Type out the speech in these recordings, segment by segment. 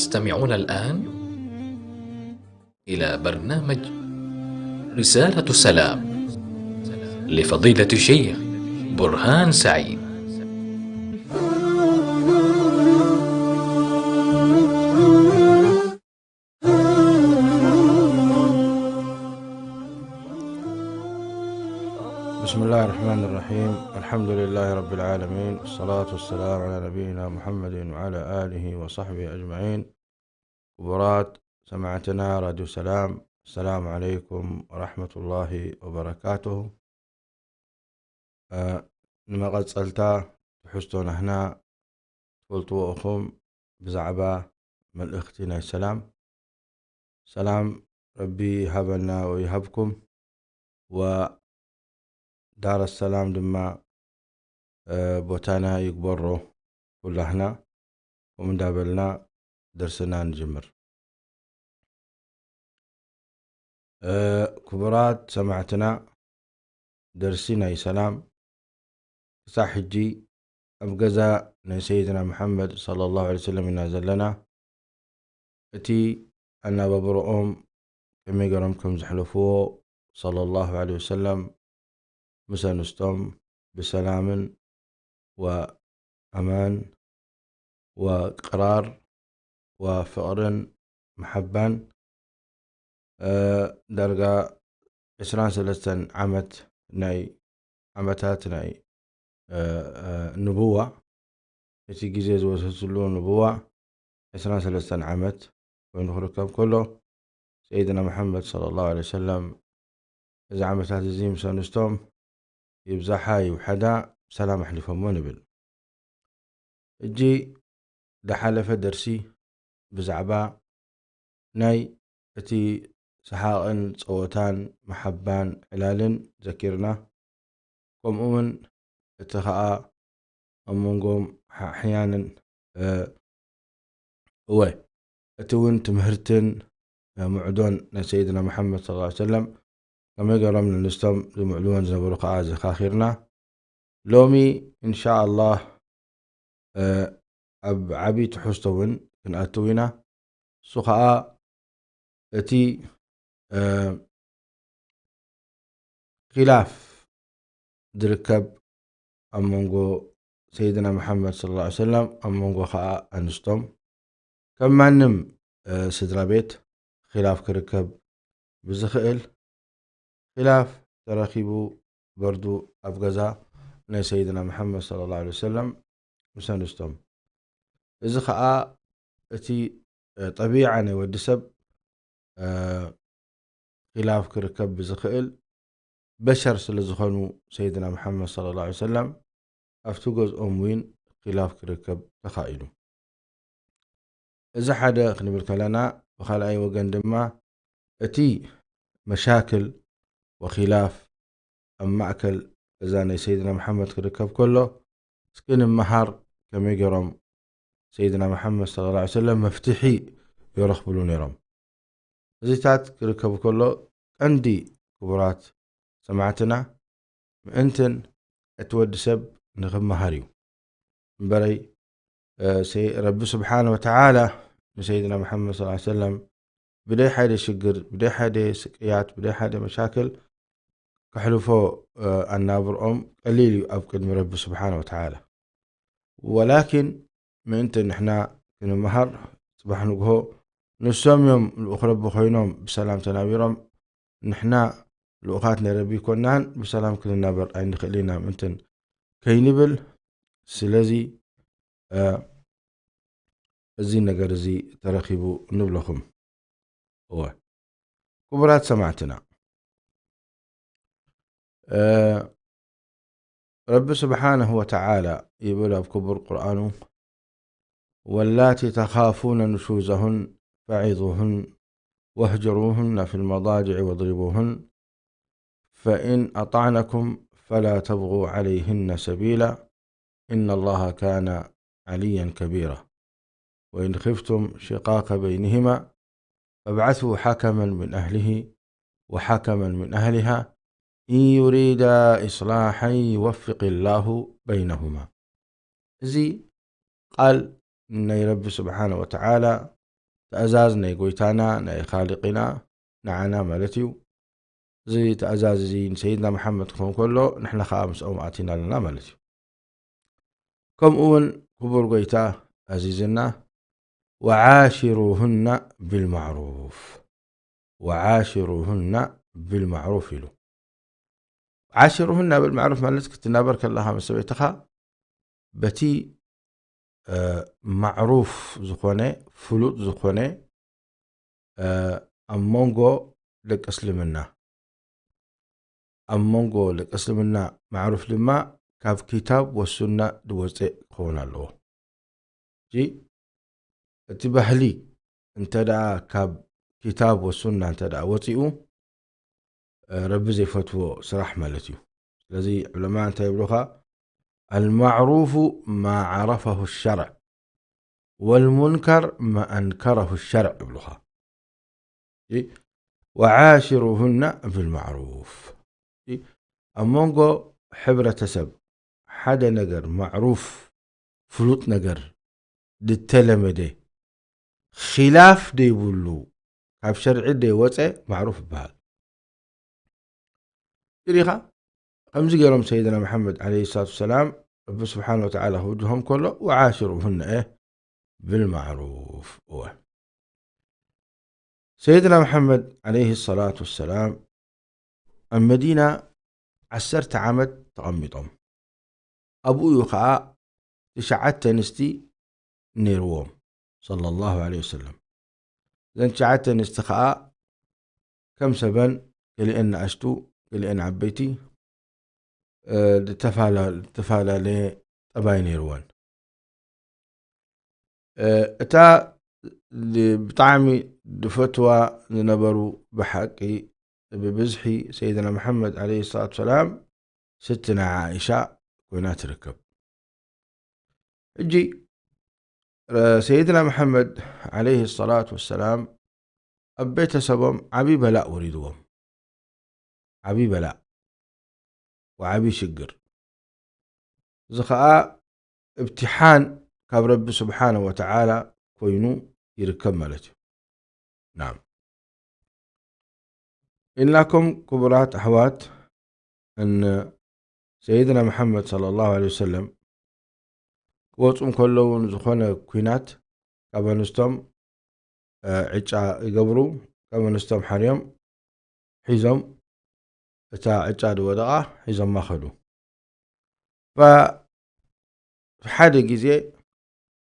تستمعون الآن إلى برنامج رسالة السلام لفضيلة الشيخ برهان سعيد. بسم الله الرحمن الرحيم. الحمد لله رب العالمين، والصلاة والسلام على نبينا محمد وعلى آله وصحبه أجمعين. ክቡራት ሰማዕትና ራድዮ ሰላም፣ ሰላም ዓለይኩም ወራሕመቱላሂ ወበረካቱሁ። እ፣ ንመቐጸልታ ትሕዝቶ ናህና ትፈልጥዎ ኢኹም ብዛዕባ መልእኽቲ ናይ ሰላም። ሰላም ረቢ ይሃበና ወይሃብኩም። ወዳረ ሰላም ድማ፣ እ፣ ቦታና ይግበሮ ኩላህና። ከምኡ እንዳበልና ደርስና ንጅምር። እ፣ ክቡራት ሰማዕትና፣ ደርሲ ናይ ሰላም ክሳዕ ሕጂ ኣብ ገዛ ናይ ሰይድና መሓመድ ሰለላሁ ዐለይሂ ወሰለም ኢና ዘለና። እቲ ኣናባብርኦም ከመይ ገይሮም ከም ዘሕለፍዎ ሰለላሁ ዐለይሂ ወሰለም ምስ ኣንስቶም ብሰላምን ወኣማን ወቅራር ወፍቕርን መሓባን፣ እ፣ ዳርጋ ዕስራን ሰለስተን ዓመት ናይ ዓመታት ናይ፣ እ፣ እ፣ ንቡዋ፣ እቲ ግዜ ዝወሰድሉ ንቡዋ ዕስራን ሰለስተን ዓመት ኮይኑ ክርከብ ከሎ፣ ሰይድና መሓመድ ሰለላሁ ዐለይሂ ወሰለም እዚ ዓመታት እዚ ምስ ኣንስቶም ይብዛሓ ይውሓዳ ብሰላም ኣሕሊፎሞ ንብል። ሕጂ ዝሓለፈ ደርሲ ብዛዕባ ናይ እቲ ሰሓቕን ጸወታን መሓባን ዕላልን ዘኪርና፣ ከምኡ እውን እቲ ኸኣ ኣብ መንጎም ሓሕያንን፣ እ፣ እወ፣ እቲ እውን ትምህርትን፣ እ፣ ምዕዶን ናይ ሰይድና መሓመድ ሰለላሁ ዐለይሂ ወሰለም ከመይ ገይሮም ንንስቶም ዝምዕድዎን ዝነበሩ ከኣ ዘኻኺርና። ሎሚ እንሻ ኣላህ፣ እ፣ ኣብ ዓቢ ትሕዝቶ እውን ክንኣትው ኢና። እሱ ኸኣ እቲ፣ እ፣ ኺላፍ ዝርከብ ኣብ መንጎ ሰይድና መሓመድ ሰለላሁ ዐለይሂ ወሰለም፣ ኣብ መንጎ ኸኣ ኣንስቶም፣ ከም ማንም፣ እ፣ ስድራ ቤት ኺላፍ ክርከብ ብዝኽእል፣ ኺላፍ ተረኺቡ በርዱ ኣብ ገዛ ናይ ሰይድና መሓመድ ሰለላሁ ዐለይሂ ወሰለም ምስ ኣንስቶም። እዚ ኸኣ እቲ፣ እ፣ ጠቢዓ ናይ ወዲ ሰብ፣ እ፣ ኺላፍ ክርከብ ብዝኽእል በሸር ስለ ዝኾኑ ሰይድና መሓመድ ሰለላሁ ዐለይሂ ወሰለም ኣብቲ ገዝኦም እውን ኺላፍ ክርከብ ተኻኢሉ። እዚ ሓደ ክንብል ከለና፣ ብኻልኣይ ወገን ድማ እቲ መሻክል ወኺላፍ ኣብ ማእከል ገዛ ናይ ሰይድና መሓመድ ክርከብ ከሎ፣ እስኪ ንምሃር ከመይ ገይሮም ሰይድና መሓመድ ሰለላሁ ዐለይሂ ወሰለም መፍትሒ ይረኽብሉ ነይሮም። እዚታት ክርከብ ከሎ፣ ቀንዲ ክቡራት ሰማዕትና ምእንትን እቲ ወዲ ሰብ ንኽመሃር እዩ። እምበረይ፣ እ፣ ሰይ-፣ ረቢ ስብሓነ ወተዓላ ንሰይድና መሓመድ ሰለላሁ ዐለይሂ ወሰለም ብደይ ሓደ ሽግር፣ ብደይ ሓደ ስቅያት፣ ብደይ ሓደ መሻክል ከሕልፎ፣ እ፣ ኣናብርኦም ቀሊል እዩ ኣብ ቅድሚ ረቢ ስብሓነ ወተዓላ። ወላኪን ምእንቲ ንሕና ክንመሃር፣ ጽባሕ ንግሆ ንሶም እዮም ልኡኽ ረቢ ኮይኖም ብሰላም ተናቢሮም፣ ንሕና ልኡኻት ናይ ረቢ ይኮናን ብሰላም ክንናበር ኣይንኽእል ኢና ምእንትን ከይንብል፣ ስለዚ፣ እ፣ እዚ ነገር እዚ ተረኺቡ ንብለኹም። እወ፣ ክቡራት ሰማዕትና፣ እ፣ ረቢ ስብሓነሁ ወተዓላ ይብል ኣብ ክቡር ቁርኣኑ፣ ወላቲ ተኻፉነ ኑሹዘሁን ፈዒዙሁን ወህጅሩሁነ ፊል መዳጅዕ ወድሪቡሁን ፈኢን ኣጣዕነኩም ፈላ ተብጉ ዓለይሂነ ሰቢላ ኢነ ላሃ ካነ ዓልያን ከቢራ ወኢን ኺፍቱም ሽቃቀ በይኒሂማ ፈብዓሱ ሓከመን ምን ኣህሊሂ ወሓከመን ምን ኣህሊሃ ኢን ዩሪዳ ኢስላሐን ዩወፍቅ ላሁ በይነሁማ። እዚ ቃል ናይ ረቢ ስብሓነ ወተዓላ ትእዛዝ ናይ ጎይታና ናይ ኻሊቕና ንዓና ማለት እዩ። እዚ ትእዛዝ እዚ ንሰይድና መሓመድ ክኸውን ከሎ ንሕና ኸዓ ምስኦም ኣቲና ኣለና ማለት እዩ። ከምኡ እውን ክቡር ጎይታ ኣዚዝና፣ "ወዓሽሩሁና ብልማዕሩፍ፣ ወዓሽሩሁና ብልማዕሩፍ" ኢሉ። "ዓሽሩሁና ብልማዕሩፍ" ማለት ክትናበር ከለኻ ምስ ሰበይትኻ በቲ፣ እ፣ ማዕሩፍ ዝኾነ፣ ፍሉጥ ዝኾነ፣ እ፣ ኣብ መንጎ ደቂ እስልምና፣ ኣብ መንጎ ደቂ እስልምና ማዕሩፍ ድማ ካብ ኪታብ ወሱና ዝወፀ ክኸውን ኣለዎ። ሕጂ እቲ ባህሊ እንተ ደኣ ካብ ኪታብ ወሱና እንተ ደኣ ወፂኡ፣ እ፣ ረቢ ዘይፈትዎ ስራሕ ማለት እዩ። ስለዚ ዑለማ እንታይ ይብሉኻ? "ኣልማዕሩፉ ማ ዓረፈሁ ሸርዕ፣ ወልሙንከር ማ ኣንከረሁ ሸርዕ" ይብሉኻ። እሺ? "ወዓሽሩሁና ብልማዕሩፍ።" እሺ? ኣብ መንጎ ሕብረተሰብ ሓደ ነገር ማዕሩፍ፣ ፍሉጥ ነገር፣ ዝተለመደ፣ ኺላፍ ደይብሉ፣ ካብ ሸርዒ ደይወፀ ማዕሩፍ ይበሃል። ሪኻ ከምዚ ገይሮም ሰይድና መሓመድ ዓለይሂ ሰላቱ ወሰላም ረቢ ስብሓን ወተዓላ ክውጅሆም ከሎ፣ "ወዓሽሩሁነ" እየ ብልማዕሩፍ። እወ። ሰይድና መሓመድ ዓለይሂ ሰላቱ ወሰላም ኣብ መዲና ዓሰርተ ዓመት ተቐሚጦም። ኣብኡ እዩ ኸዓ ትሽዓተ ኣንስቲ ነይርዎም፣ ሰለላሁ ዐለይሂ ወሰለም። እዘን ትሽዓተ ኣንስቲ ኸዓ ከም ሰበን፣ ገሊአን ንኣሽቱ፣ ገሊአን ዓበይቲ፣ እ፣ ዝተፋላ-፣ ዝተፈላለየ ጠባይ ነይርወን። እ፣ እታ ድ-፣ ብጣዕሚ ዝፈትዋ ዝነበሩ ብሓቂ ብብዝሒ ሰይድና መሓመድ ዓለይሂ ሰላቱ ሰላም ስትና ዓኢሻ ኮይና ትርከብ። ሕጂ፣ ረ-፣ ሰይድና መሓመድ ዓለይሂ ሰላቱ ወሰላም ኣብ ቤተሰቦም ዓብዪ በላእ ወሪድዎም። ዓብዪ በላእ ወዓብዪ ሽግር። እዚ ኸዓ እብትሓን ካብ ረቢ ስብሓነ ወተዓላ ኮይኑ ይርከብ ማለት እዩ። ናም። ኢልናኩም ክቡራት ኣሕዋት፣ እን ሰይድና መሓመድ ሰለላሁ ዐለይሂ ወሰለም ክወፁ እንከለውን ዝኾነ ኲናት ካብ ኣንስቶም፣ እ፣ ዕጫ ይገብሩ። ካብ ኣንስቶም ሓርዮም ሒዞም እታ ዕጫ ዝወደቓ ሒዞማ ኸዱ። ፋ-፣ ሓደ ግዜ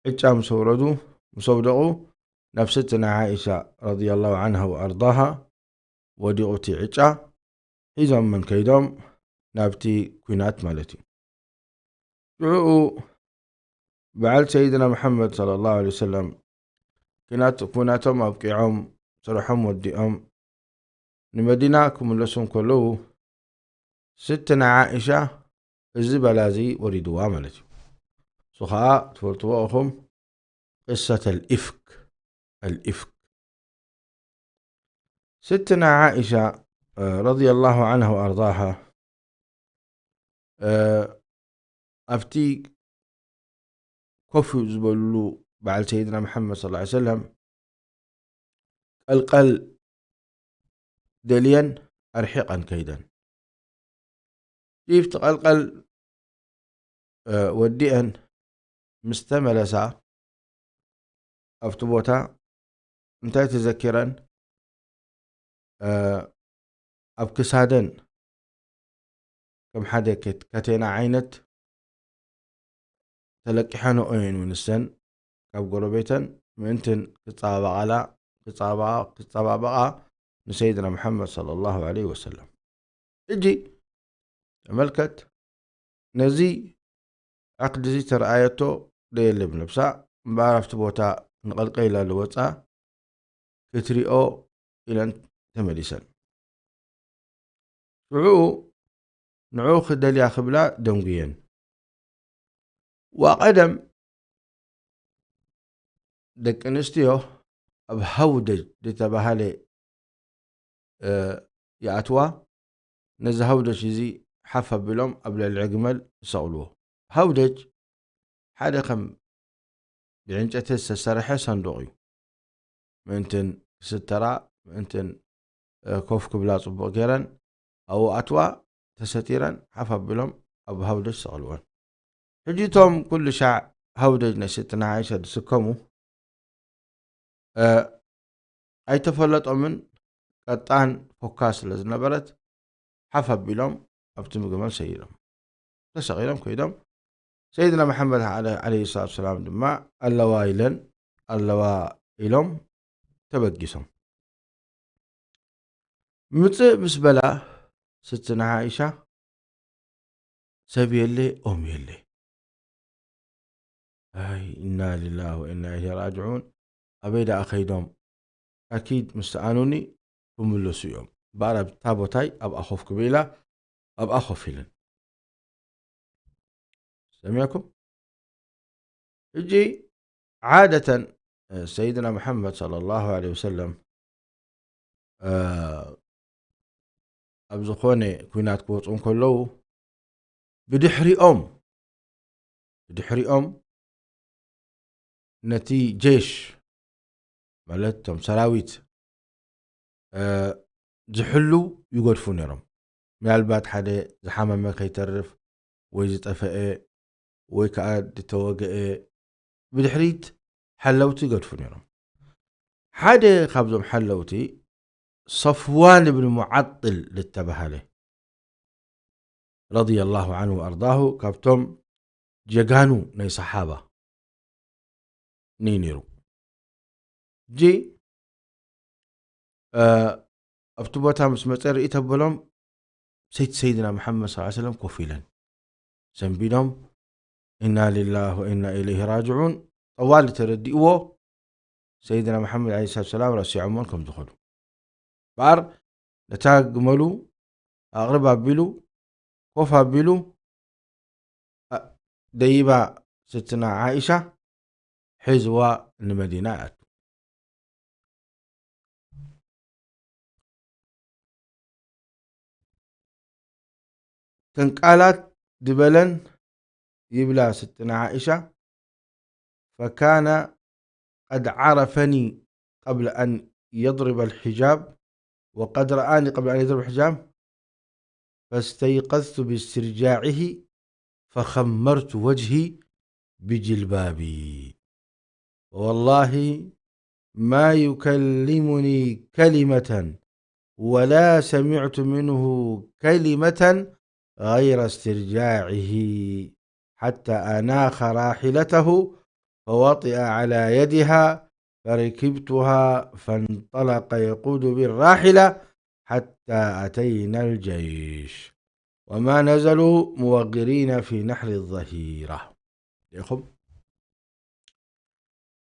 ዕጫ ምስ ኣውረዱ፣ ምስ ኣውደቑ፣ ናብ ስትና ዓኢሻ ረዲየላሁ ዐንሃ ወኣርዳሃ ወዲቑ እቲ ዕጫ፣ ሒዞም መን ከይዶም ናብቲ ኲናት ማለት እዩ። ሽዑ በዓል ሰይድና መሓመድ ሰለላሁ ዐለይሂ ወሰለም ኲናት-፣ ኲናቶም ኣብቂዖም፣ ስርሖም ወዲኦም፣ ንመዲና ክምለሱ እንከለዉ፣ ስትና ዓኢሻ እዚ በላ እዚ ወሪድዋ ማለት እዩ። እሱ ኸዓ ትፈልጥዎ ኢኹም፣ ቅሰት ኣልኢፍክ፣ ኣልኢፍክ። ስትና ዓኢሻ፣ እ፣ ረዲየላሁ ዐንሃ ወኣርዳሃ፣ እ፣ ኣብቲ ኮፍ ዝበልሉ በዓል ሰይድና መሓመድ ሰለላሁ ዐለይሂ ወሰለም ቀልቀል ደልየን ኣርሒቐን ከይደን። ዲፍቲ ቀልቀል፣ እ፣ ወዲአን ምስ ተመለሳ ኣብቲ ቦታ እንታይ ተዘኪረን? እ፣ ኣብ ክሳደን ከም ሓደ ከት-፣ ካቴና ዓይነት ተለቂሐንኦ እየን ንሰን ካብ ጎረቤተን ምእንትን ክጸባበቓላ፣ ክጸባ-፣ ክጸባበቓ ንሰይድና መሓመድ ሰለላሁ ዐለይሂ ወሰለም። ሕጂ ተመልከት፣ ነዚ ዓቕዲ እዚ ተረኣየቶ ደየለ ብነብሳ፣ እምበኣር ኣብቲ ቦታ ንቐልቀል ኢላ ዝወጻ ክትሪኦ ኢለን ተመሊሰን። ሽዑ ንዑ ክደልያ ክብላ ደንጉየን። ወቐደም ደቂ ኣንስትዮ ኣብ ሃውደጅ ዝተባህለ፣ እ፣ ይኣትዋ፣ ነዚ ሃውደጅ እዚ ሓፍ ኣቢሎም ኣብ ልዕሊ ዕግመል ይሰቕልዎ። ሃውደጅ ሓደ ከም ብዕንጨቲ ዝተሰርሐ ሳንዱቕ እዩ። ምእንትን ክስተራ፣ ምእንትን፣ እ፣ ኮፍ ክብላ ጽቡቕ ገይረን ኣብኡ ኣትዋ፣ ተሰቲረን ሓፍ ኣቢሎም ኣብ ሃውደጅ ሰቐልወን። ሕጂ እቶም ኩሉ ሻዕ ሃውደጅ ናይ ሰይድና ዓይሻ ዝስከሙ፣ እ፣ ኣይተፈለጦምን፣ ቀጣን ፎካ ስለ ዝነበረት ሓፍ ኣቢሎም ኣብቲ ምግመል ሰይዶም። ተሰቒሎም ከይዶም፣ ሰይድና መሓመድ ዓለ-፣ ዓለይሂ ሰላቱ ሰላም ድማ ኣለዋ ኢለን፣ ኣለዋ ኢሎም ተበጊሶም። ምጽእ ምስ በላ ስትና ዓኢሻ፣ ሰብ የለ፣ ኦም የለ። ኣይ፣ ኢና ሊላሂ ወኢና ኢለይሂ ራጅዑን። ኣበይ ደኣ ከይዶም? ኣኪድ ምስ ሰኣኑኒ ክምለሱ እዮም። እምበኣር ኣብታ ቦታይ ኣብኣ ኮፍ ክብል ኢላ፣ ኣብኣ ኮፍ ኢለን። ሰሚዕኩም? ሕጂ ዓደተን፣ እ፣ ሰይድና መሓመድ ሰለላሁ ዐለይሂ ወሰለም፣ እ፣ ኣብ ዝኾነ ኲናት ክወፁ እንከለዉ፣ ብድሕሪኦም፣ ብድሕሪኦም ነቲ ጄሽ፣ ማለት እቶም ሰራዊት፣ እ፣ ዝሕልው ይገድፉ ነይሮም። ምናልባት ሓደ ዝሓመመ ከይተርፍ፣ ወይ ዝጠፈአ፣ ወይ ከኣ ዝተወግአ፣ ብድሕሪት ሓለውቲ ይገድፉ ነይሮም። ሓደ ካብዞም ሓለውቲ፣ ሰፍዋን ብን ሙዓጥል ዝተባሃለ፣ ረዲየላሁ ዐንሁ ወኣርዳሁ፣ ካብቶም ጀጋኑ ናይ ሰሓባ ነይሩ። ሕጂ፣ እ፣ ኣብቲ ቦታ ምስ መጸ ርእይ ተበሎም፣ ሰይቲ ሰይድና መሓመድ ሰለላሁ ዐለይሂ ወሰለም ኮፍ ኢለን ሰንቢዶም፣ ኢና ሊላሂ ወኢና ኢለይሂ ራጅዑን፣ ጠዋሊ ተረዲእዎ፣ ሰይድና መሓመድ ዓለይሂ ሰላቱ ሰላም ረሲዖሞን ከም ዝኸዱ። እምበኣር ነታ ግመሉ ኣቕርብ ኣቢሉ፣ ኮፍ ኣቢሉ፣ ኣ-፣ ደይባ ስትና ዓኢሻ ሒዝዋ ንመዲና ይኣቱ። ተን ቃላት ዝበለን ይብላ ስትና ዓኢሻ፣ فكان قد عرفني قبل أن يضرب الحجاب، وقد رآني قبل أن يضرب الحجاب، فاستيقظت باسترجاعه، فخمرت وجهي بجلبابي، والله ما يكلمني كلمة ولا سمعت منه كلمة غير استرجاعه، حتى أناخ راحلته فوطئ على يدها فركبتها فانطلق يقود بي الراحلة حتى أتينا الجيش وما نزلوا موغرين في نحر الظهيرة. ዲኹም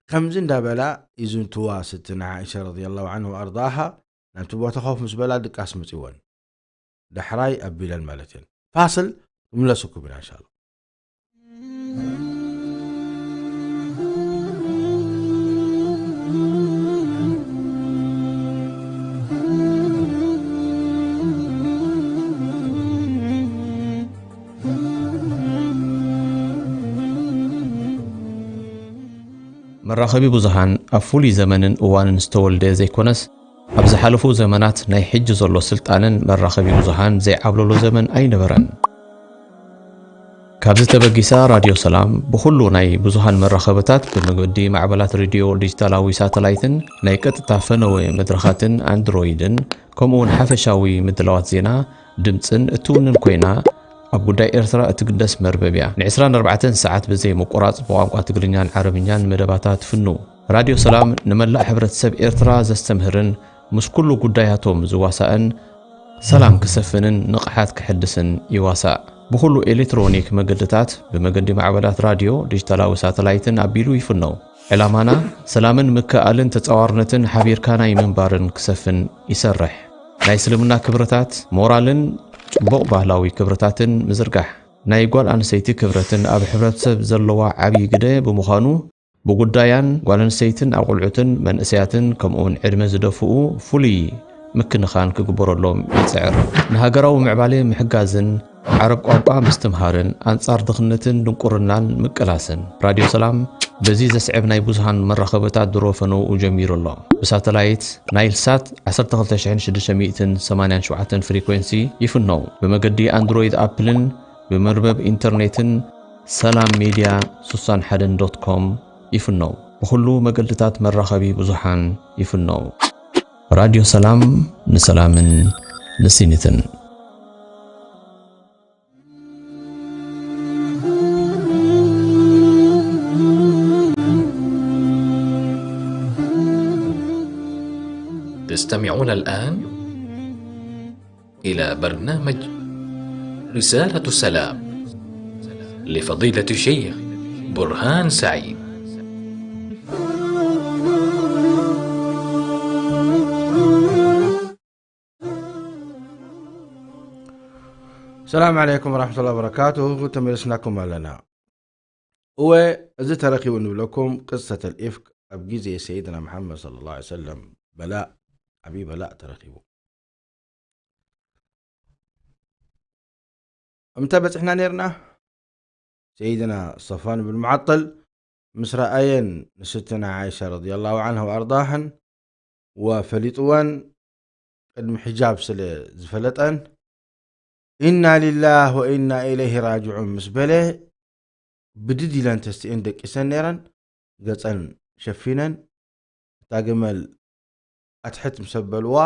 ከምዚ እንዳበላ ይዝንትዋ ስትና ዓኢሻ ረዲየላሁ ዐንሁ ወኣርዳሃ ናብቲ ቦታ ኮፍ ምስ በላ ድቃስ መጺወን። ዳሕራይ ኣቢለን ማለት እየን። ፋስል ክምለሰኩም ኢና እንሻላ። መራኸቢ ብዙሃን ኣብ ፍሉይ ዘመንን እዋንን ዝተወልደ ዘይኮነስ፣ ኣብ ዝሓለፉ ዘመናት ናይ ሕጂ ዘሎ ስልጣነን መራኸቢ ብዙሃን ዘይዓብለሎ ዘመን ኣይነበረን። ካብዚ ተበጊሳ ራድዮ ሰላም ብኹሉ ናይ ብዙሃን መራኸብታት ብመገዲ ማዕበላት ሬድዮ ዲጂታላዊ ሳተላይትን ናይ ቀጥታ ፈነወ መድረኻትን ኣንድሮይድን ከምኡ እውን ሓፈሻዊ ምድላዋት ዜና ድምፅን እትውንን ኮይና ኣብ ጉዳይ ኤርትራ እትግደስ መርበብ እያ። ን ዕስራን ኣርባዕተን ሰዓት ብዘይ ምቁራፅ ብቋንቋ ትግርኛን ዓረብኛን መደባታ ትፍኑ። ራድዮ ሰላም ንመላእ ሕብረተሰብ ኤርትራ ዘስተምህርን ምስ ኩሉ ጉዳያቶም ዝዋሳእን ሰላም ክሰፍንን ንቕሓት ክሕድስን ይዋሳእ። ብኹሉ ኤሌክትሮኒክ መገድታት ብመገዲ ማዕበላት ራድዮ፣ ዲጂታላዊ ሳተላይትን ኣቢሉ ይፍነው። ዕላማና ሰላምን ምክእኣልን ተጻዋርነትን ሓቢርካ ናይ ምንባርን ክሰፍን ይሰርሕ። ናይ እስልምና ክብርታት፣ ሞራልን ጽቡቕ ባህላዊ ክብርታትን ምዝርጋሕ። ናይ ጓል ኣንስተይቲ ክብረትን ኣብ ሕብረተሰብ ዘለዋ ዓብዪ ግደ ብምዃኑ፣ ብጉዳያን ጓል ኣንስተይትን ኣቑልዑትን መንእሰያትን ከምኡውን ዕድመ ዝደፍኡ ፍሉይ ምክንኻን ክግበረሎም ይጽዕር። ንሃገራዊ ምዕባለ ምሕጋዝን ዓረብ ቋንቋ ምስትምሃርን ኣንጻር ድኽነትን ድንቁርናን ምቅላስን። ራድዮ ሰላም በዚ ዘስዕብ ናይ ብዙሃን መራኸብታት ድሮ ፈነውኡ ጀሚሩ ኣሎ። ብሳተላይት ናይል ሳት ዓሰርተ ክልተ ሽሕን ሽዱሽተ ሚእትን ሰማንያን ሸውዓተን ፍሪኮንሲ ይፍነው። ብመገዲ ኣንድሮይድ ኣፕልን ብመርበብ ኢንተርኔትን ሰላም ሜድያ ስሳን ሓደን ዶት ኮም ይፍነው። ብኹሉ መገድታት መራኸቢ ብዙሓን ይፍነው። ራድዮ ሰላም ንሰላምን ንሲኒትን። تستمعون الآن إلى برنامج رسالة السلام لفضيلة الشيخ برهان سعيد. ሰላም ዓለይኩም ወራሕመቱላሂ ወበረካቱሁ። ተመልስናኩም ኣለና። እወ፣ እዚ ተረኪቡ ንብለኩም ቅሰተል ኢፍክ ኣብ ግዜ ሰይድና መሓመድ ሰለላሁ ዐለይሂ ወሰለም በላእ፣ ዓብዪ በላእ ተረኪቡ። እምንታይ በፂሕና ነይርና? ሰይድና ሰፋን ብን ሙዓጠል ምስ ረኣየን ንስትና ዓይሻ ረዲየላሁ ዐንሃ ወኣርዳሃን ወፈሊጥወን ቅድሚ ሒጃብ ስለ ዝፈለጠን ኢና ሊላህ ወኢና ኢለይህ ራጅዑን ምስ በለ ብድድ ኢለን ተስቲኤን ደቂሰን ነይረን። ገፀን ሸፊነን እታ ገመል ኣትሕት ምስ ኣበልዋ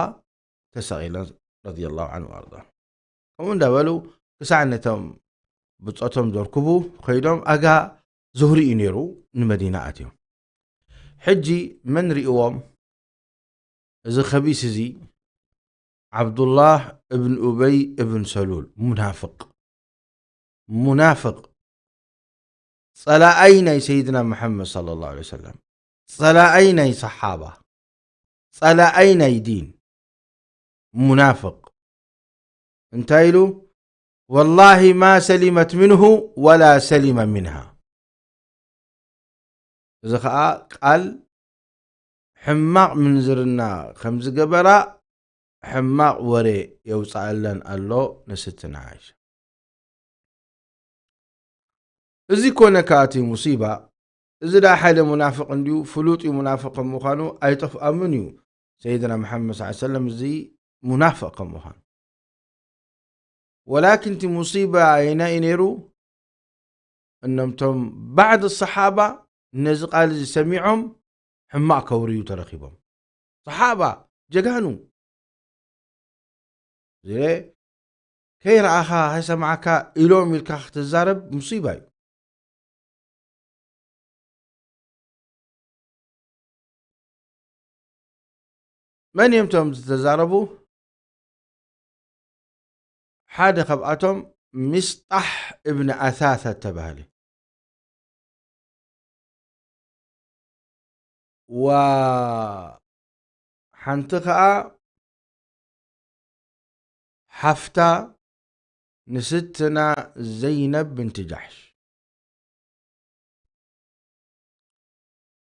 ተሰቒለን ረዲየላሁ ዐንሁ ወኣርዳ። ከምኡ እንዳበሉ ክሳዕ ነቶም ብጾቶም ዘርክቡ ከይዶም ኣጋ ዙህሪ እዩ ነይሩ ንመዲና ኣትዮም። ሕጂ መን ርእዎም? እዚ ከቢስ እዚ ዓብዱላህ እብን ኡበይ እብን ሰሉል ሙናፍቅ ሙናፍቅ ጸላኣይ ናይ ሰይድና መሐመድ ሰለላሁ ዐለይሂ ወሰለም ጸላኣይ ናይ ሰሓባ ጸላኣይ ናይ ዲን ሙናፍቅ እንታይ ኢሉ ወላሂ ማ ሰሊመት ምንሁ ወላ ሰሊመ ምንሃ እዚ ኸዓ ቃል ሕማቕ ምንዝርና ከም ዝገበራ ሕማቕ ወረ የውፅኣለን ኣሎ ንስትና ዓይሻ። እዚ ኮነ ከኣ እቲ ሙሲባ፣ እዚ ደኣ ሓደ ሙናፍቕ እንድዩ፣ ፍሉጥ እዩ ሙናፍቕ ከም ምዃኑ ኣይጠፍኣምን እዩ ሰይድና መሓመድ ሰለላሁ ዐለይሂ ወሰለም እዚ ሙናፍቕ ከም ምዃኑ። ወላኪን እቲ ሙሲባ ኣየናይ እዩ ነይሩ? እነምቶም ባዕድ ሰሓባ ነዚ ቃል እዚ ሰሚዖም ሕማቕ ከውርዩ ተረኺቦም። ሰሓባ ጀጋኑ ዝለ ከይረኣኻ ከይሰማዕካ ኢሎም ኢልካ ክትዛረብ ሙሲባ እዩ። መን እዮም እቶም ዝተዛረቡ? ሓደ ካብኣቶም ሚስጣሕ እብኒ ኣሳሳ ተባህለ። ዋ ሓንቲ ኸዓ ሓፍታ ንስትና ዘይነብ ብንቲ ጃሕሽ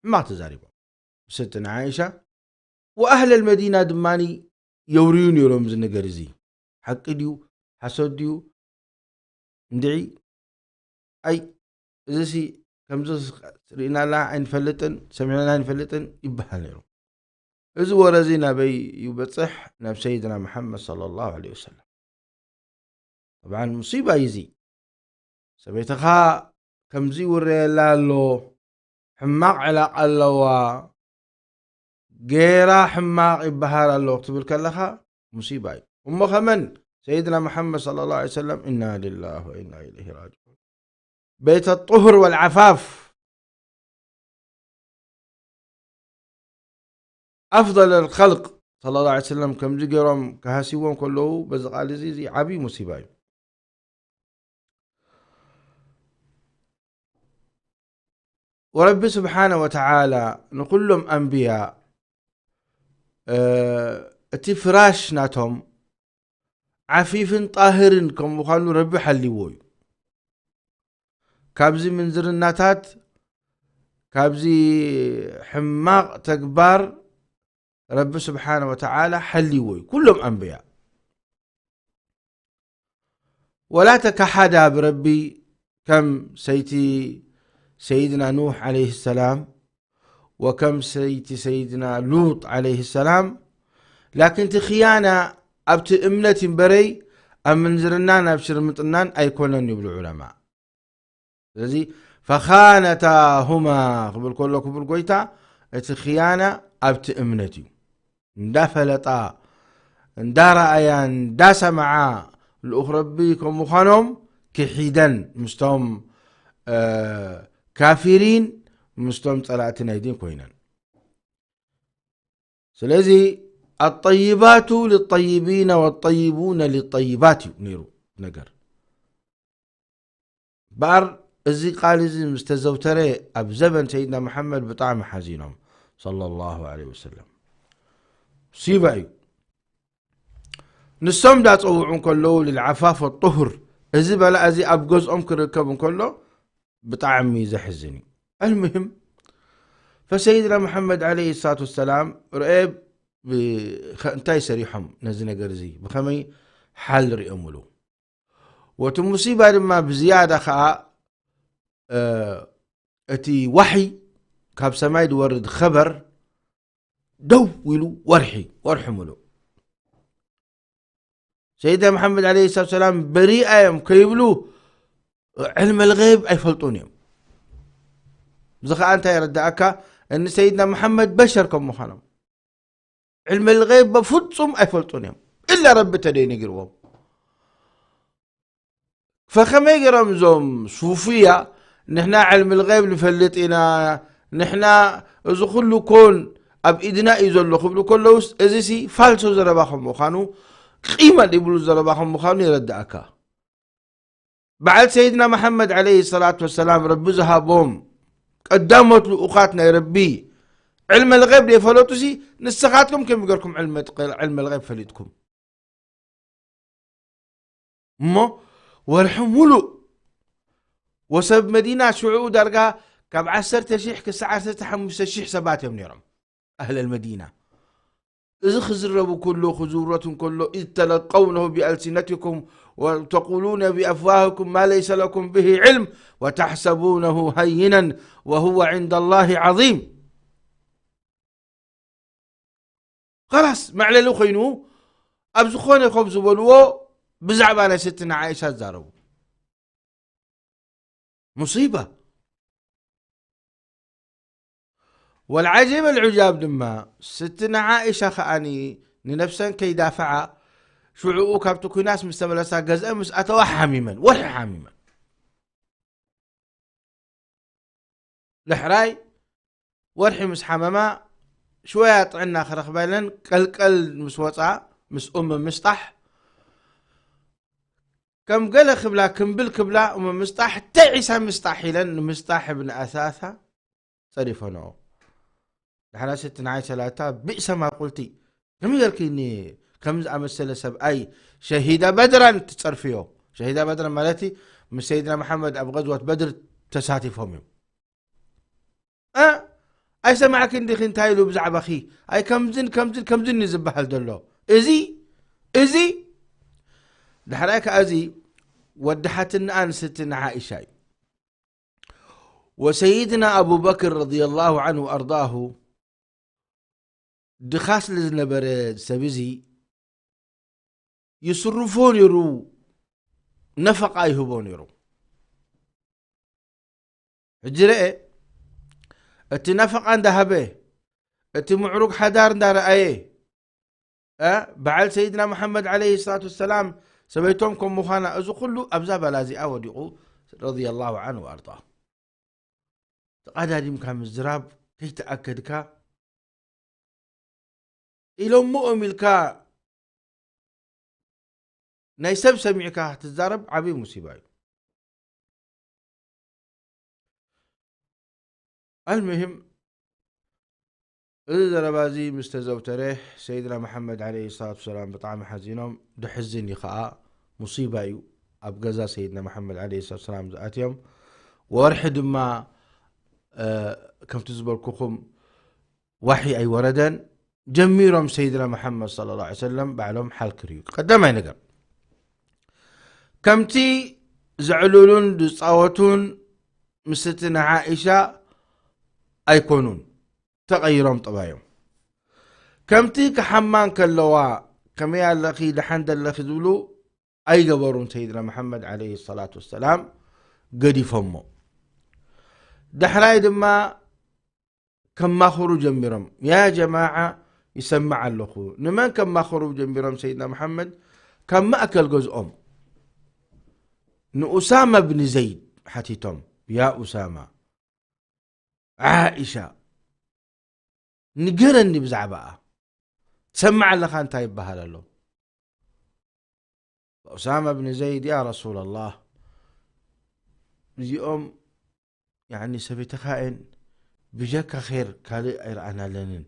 ሕማቕ ተዛሪቦም ንስትና ዓይሻ ወኣህለል መዲና ድማ የውርዩ ነይሮም እዚ ነገር እዚ ሓቂ ድዩ ሓሶት ድዩ እንድዒ ኣይ እዚሲ ከምዚ ርኢናላ ኣይንፈልጥን ሰሚዕና ኣይንፈልጥን ይበሃል ነይሩ። እዚ ወረ እዚ ናበይ ይበፅሕ? ናብ ሰይድና መሓመድ ሰለላሁ ዐለይሂ ወሰለም። ጠብዓን ሙሲባ እዩ እዚ። ሰበይትኻ ከምዚ ይውረየላ ኣሎ፣ ሕማቕ ዕላቕ ኣለዋ፣ ገይራ ሕማቕ ይበሃል ኣሎ ክትብል ከለኻ ሙሲባ እዩ። እሞ ከመን ሰይድና መሓመድ ሰለላሁ ዐለይሂ ወሰለም ኢና ሊላህ ወኢና ኢለይሂ ራጅዑን ቤተ ጡሁር ወልዓፋፍ ኣፍضል ልኸልቅ ሰለላሁ ዐለይሂ ወሰለም ከምዚ ገይሮም ክሃስይዎም ከለዉ በዚ ቃል እዚ እዚ ዓብዪ ሙሲባ እዩ። ወረቢ ስብሓነ ወተዓላ ንኩሎም ኣንብያ እቲ ፍራሽ ናቶም ዓፊፍን ጣህርን ከም ምዃኑ ረቢ ሓልይዎ እዩ። ካብዚ ምንዝርናታት ካብዚ ሕማቕ ተግባር ረቢ ስብሓነ ወተዓላ ሓልይዎ እዩ ኩሎም ኣንብያ። ወላ ተካሓዳ ብረቢ ከም ሰይቲ ሰይድና ኑሕ ዓለይሂ ሰላም ወከም ሰይቲ ሰይድና ሉጥ ዓለይሂ ሰላም። ላኪን እቲ ኽያና ኣብቲ እምነት እምበረይ ኣብ ምንዝርናን ኣብ ሽርምጥናን ኣይኮነን ይብሉ ዑለማ። ስለዚ ፈኻነታሁማ ክብል ከሎ ክቡር ጎይታ እቲ ኽያና ኣብቲ እምነት እዩ። እንዳፈለጣ እንዳረኣያ እንዳሰማዓ ልኡኽ ረቢ ከም ምዃኖም ክሒደን ምስቶም ካፊሪን ምስቶም ጸላእቲ ናይ ዲን ኮይነን። ስለዚ ኣጠይባቱ ልጠይቢና ወጠይቡነ ልጠይባት እዩ ነይሩ ነገር። እምበኣር እዚ ቃል እዚ ምስ ተዘውተረ ኣብ ዘበን ሰይድና መሓመድ ብጣዕሚ ሓዚኖም ሰለላሁ ዐለይሂ ወሰለም። ሙሲባ እዩ። ንሶም ዳጸውዑ እንከለዉ ልልዓፋፍ ወጡሁር፣ እዚ በላ እዚ ኣብ ገዝኦም ክርከብ እንከሎ ብጣዕሚ ዘሕዝን እዩ። ኣልሙሂም ፈሰይድና መሓመድ ዓለይሂ ሰላቱ ወሰላም ርአ እንታይ ሰሪሖም ነዚ ነገር እዚ ብኸመይ ሓል ርእዮምሉ። ወቲ ሙሲባ ድማ ብዝያዳ ኸዓ እቲ ዋሕይ ካብ ሰማይ ዝወርድ ኸበር ደው ኢሉ ወርሒ ወርሒ ምሉእ ሰይድና መሓመድ ዓለይሂ ሰላቱ ሰላም በሪኣ እዮም ከይብሉ ዕልመ ልገይብ ኣይፈልጡን እዮም። እዚ ኸዓ እንታይ የረድኣካ? እኒ ሰይድና መሓመድ በሸር ከም ምዃኖም ዕልመ ልገይብ በፍጹም ኣይፈልጡን እዮም፣ ኢላ ረቢ ተደይነጊርዎም። ፈኸመይ ገይሮም እዞም ሱፍያ ንሕና ዕልሚ ልገይብ ንፈልጥ ኢና፣ ንሕና እዚ ኩሉ ኮን ኣብ ኢድና እዩ ዘሎ ክብሉ ከለውስ፣ እዚ ሲ ፋልሶ ዘረባ ከም ምዃኑ፣ ቂመ ይብሉ ዘረባ ከም ምዃኑ የረድኣካ። በዓል ሰይድና መሓመድ ዓለይሂ ሰላቱ ወሰላም ረቢ ዝሃቦም ቀዳሞት ልኡኻት ናይ ረቢ ዕልመ ልገይብ ዘይፈለጡሲ፣ ንስኻትኩም ከመይ ገርኩም ዕልመ ልገይብ ፈሊጥኩም? እሞ ወርሒ ሙሉእ ወሰብ መዲና ሽዑ ዳርጋ ካብ ዓሰርተ ሺሕ ክሳዕ ዓሰርተ ሓሙሽተ ሺሕ ሰባት እዮም ነይሮም ኣህለል መዲና። እዚ ክዝረቡ ከሎ ክዝውረቱ እንከሎ إذ تلقونه بألسنتكم وتقولون بأفواهكم ما ليس لكم به علم وتحسبونه هينا وهو عند الله عظيم. ኸላስ መዕለሊ ኮይኑ ኣብ ዝኾነ ኮፍ ዝበልዎ ብዛዕባ ናይ ስትና ዓኢሻ ዝዛረቡ ሙሲባ። ወልዓጀብ ኣልዑጃብ ድማ ስትና ዓኢሻ ከኣኒ ንነፍሰን ከይዳፍዓ ሽዑኡ ካብቲ ኩናት ምስ ተመለሳ ገዝአ ምስ ኣተዋ ሓሚመን ወርሒ ሓሚመን። ልሕራይ ወርሒ ምስ ሓመማ ሽወያ ጥዕና ክረኽባ ኢለን ቀልቀል ምስ ወፃ ምስ ኡም ምስጣሕ ከም ገለ ክብላ ክምብል ክብላ ኡም ምስጣሕ ተዒሳ ምስጣሕ ኢለን ንምስጣሕ እብን ኣሳሳ ጸሪፈንኦ። ድሕራ ስቲ ንዓይ ሰላታ ብእሰማ ቁልቲ ከመይ ጌርኪ ኒ ከም ዝኣመሰለ ሰብኣይ ሸሂዳ በድራን ትጸርፍዮ? ሸሂዳ በድራን ማለት ምስ ሰይድና መሓመድ ኣብ ገዝወት በድር ተሳቲፎም እዮም። እ? ኣይሰማዕኪ እንዲኺ እንታይ ኢሉ ብዛዕባኺ? ኣይ ከምዝን ከምዝን ከምዝን እዩ ዝበሃል ዘሎ። እዚ እዚ ድሕራይ ከኣ እዚ ወዲ ሓትንኣን ስቲ ንዓኢሻ እዩ። ወሰይድና ኣቡበክር ረዲየላሁ ዐንሁ ወኣርዳሁ ድኻ ስለ ዝነበረ ሰብ እዚ ይስርፎ ነይሩ፣ ነፈቓ ይህቦ ነይሩ። ሕጂ ረኤ፣ እቲ ነፈቓ እንዳሃበ፣ እቲ ምዕሩግ ሓዳር እንዳረኣየ፣ እ፣ በዓል ሰይድና መሓመድ ዓለይሂ ሰላቱ ወሰላም ሰበይቶም ከም ምዃና፣ እዚ ኩሉ ኣብዛ ባላ እዚኣ ወዲቑ፣ ረዲየላሁ ዐንሁ ወኣርዳሁ። ተቓዳዲምካ ምዝራብ ከይተኣከድካ ኢሎምኦም ኢልካ ናይ ሰብ ሰሚዕካ ክትዛረብ ዓብዪ ሙሲባ እዩ። ኣልሙሂም፣ እዚ ዘረባ እዚ ምስ ተዘውተረ፣ ሰይድና መሓመድ ዓለይሂ ሰላቱ ወሰላም ብጣዕሚ ሓዚኖም። ድሕዝን እዩ ኸዓ፣ ሙሲባ እዩ። ኣብ ገዛ ሰይድና መሓመድ ዓለይሂ ሰላቱ ወሰላም ዝኣትዮም፣ ወርሒ ድማ፣ እ፣ ከምቲ ዝበልኩኹም፣ ዋሒ ኣይወረደን። ጀሚሮም ሰይድና መሓመድ ሰለላሁ ዐለይሂ ወሰለም ባዕሎም ሓል ክርእዩ። ቀዳማይ ነገር። ከምቲ ዘዕልሉን ዝጻወቱን ምስቲ ንዓኢሻ ኣይኮኑን። ተቐይሮም ጠባዮም። ከምቲ ክሓማ እንከለዋ ከመይ ኣለኺ፣ ደሓን ደለኺ ዝብሉ ኣይገበሩን። ሰይድና መሓመድ ዓለይሂ ሰላቱ ወሰላም ገዲፎሞ። ዳሕራይ ድማ ከማኽሩ ጀሚሮም። ያ ጀማዓ፣ ይሰምዕ ኣለኹ። ንመን ከማኽሩ ጀሚሮም? ሰይድና መሓመድ ካብ ማእከል ገዝኦም ንኡሳማ ብን ዘይድ ሓቲቶም። ያ ኡሳማ፣ ዓኢሻ ንገረኒ ብዛዕባኣ። ትሰምዕ ኣለኻ እንታይ ይበሃል ኣሎ? ኡሳማ ብን ዘይድ፣ ያ ረሱላላህ፣ እዚኦም ያኒ ሰበይትኻ እየን፣ ብጀካ ኸይር ካልእ ኣይረኣናለንን፣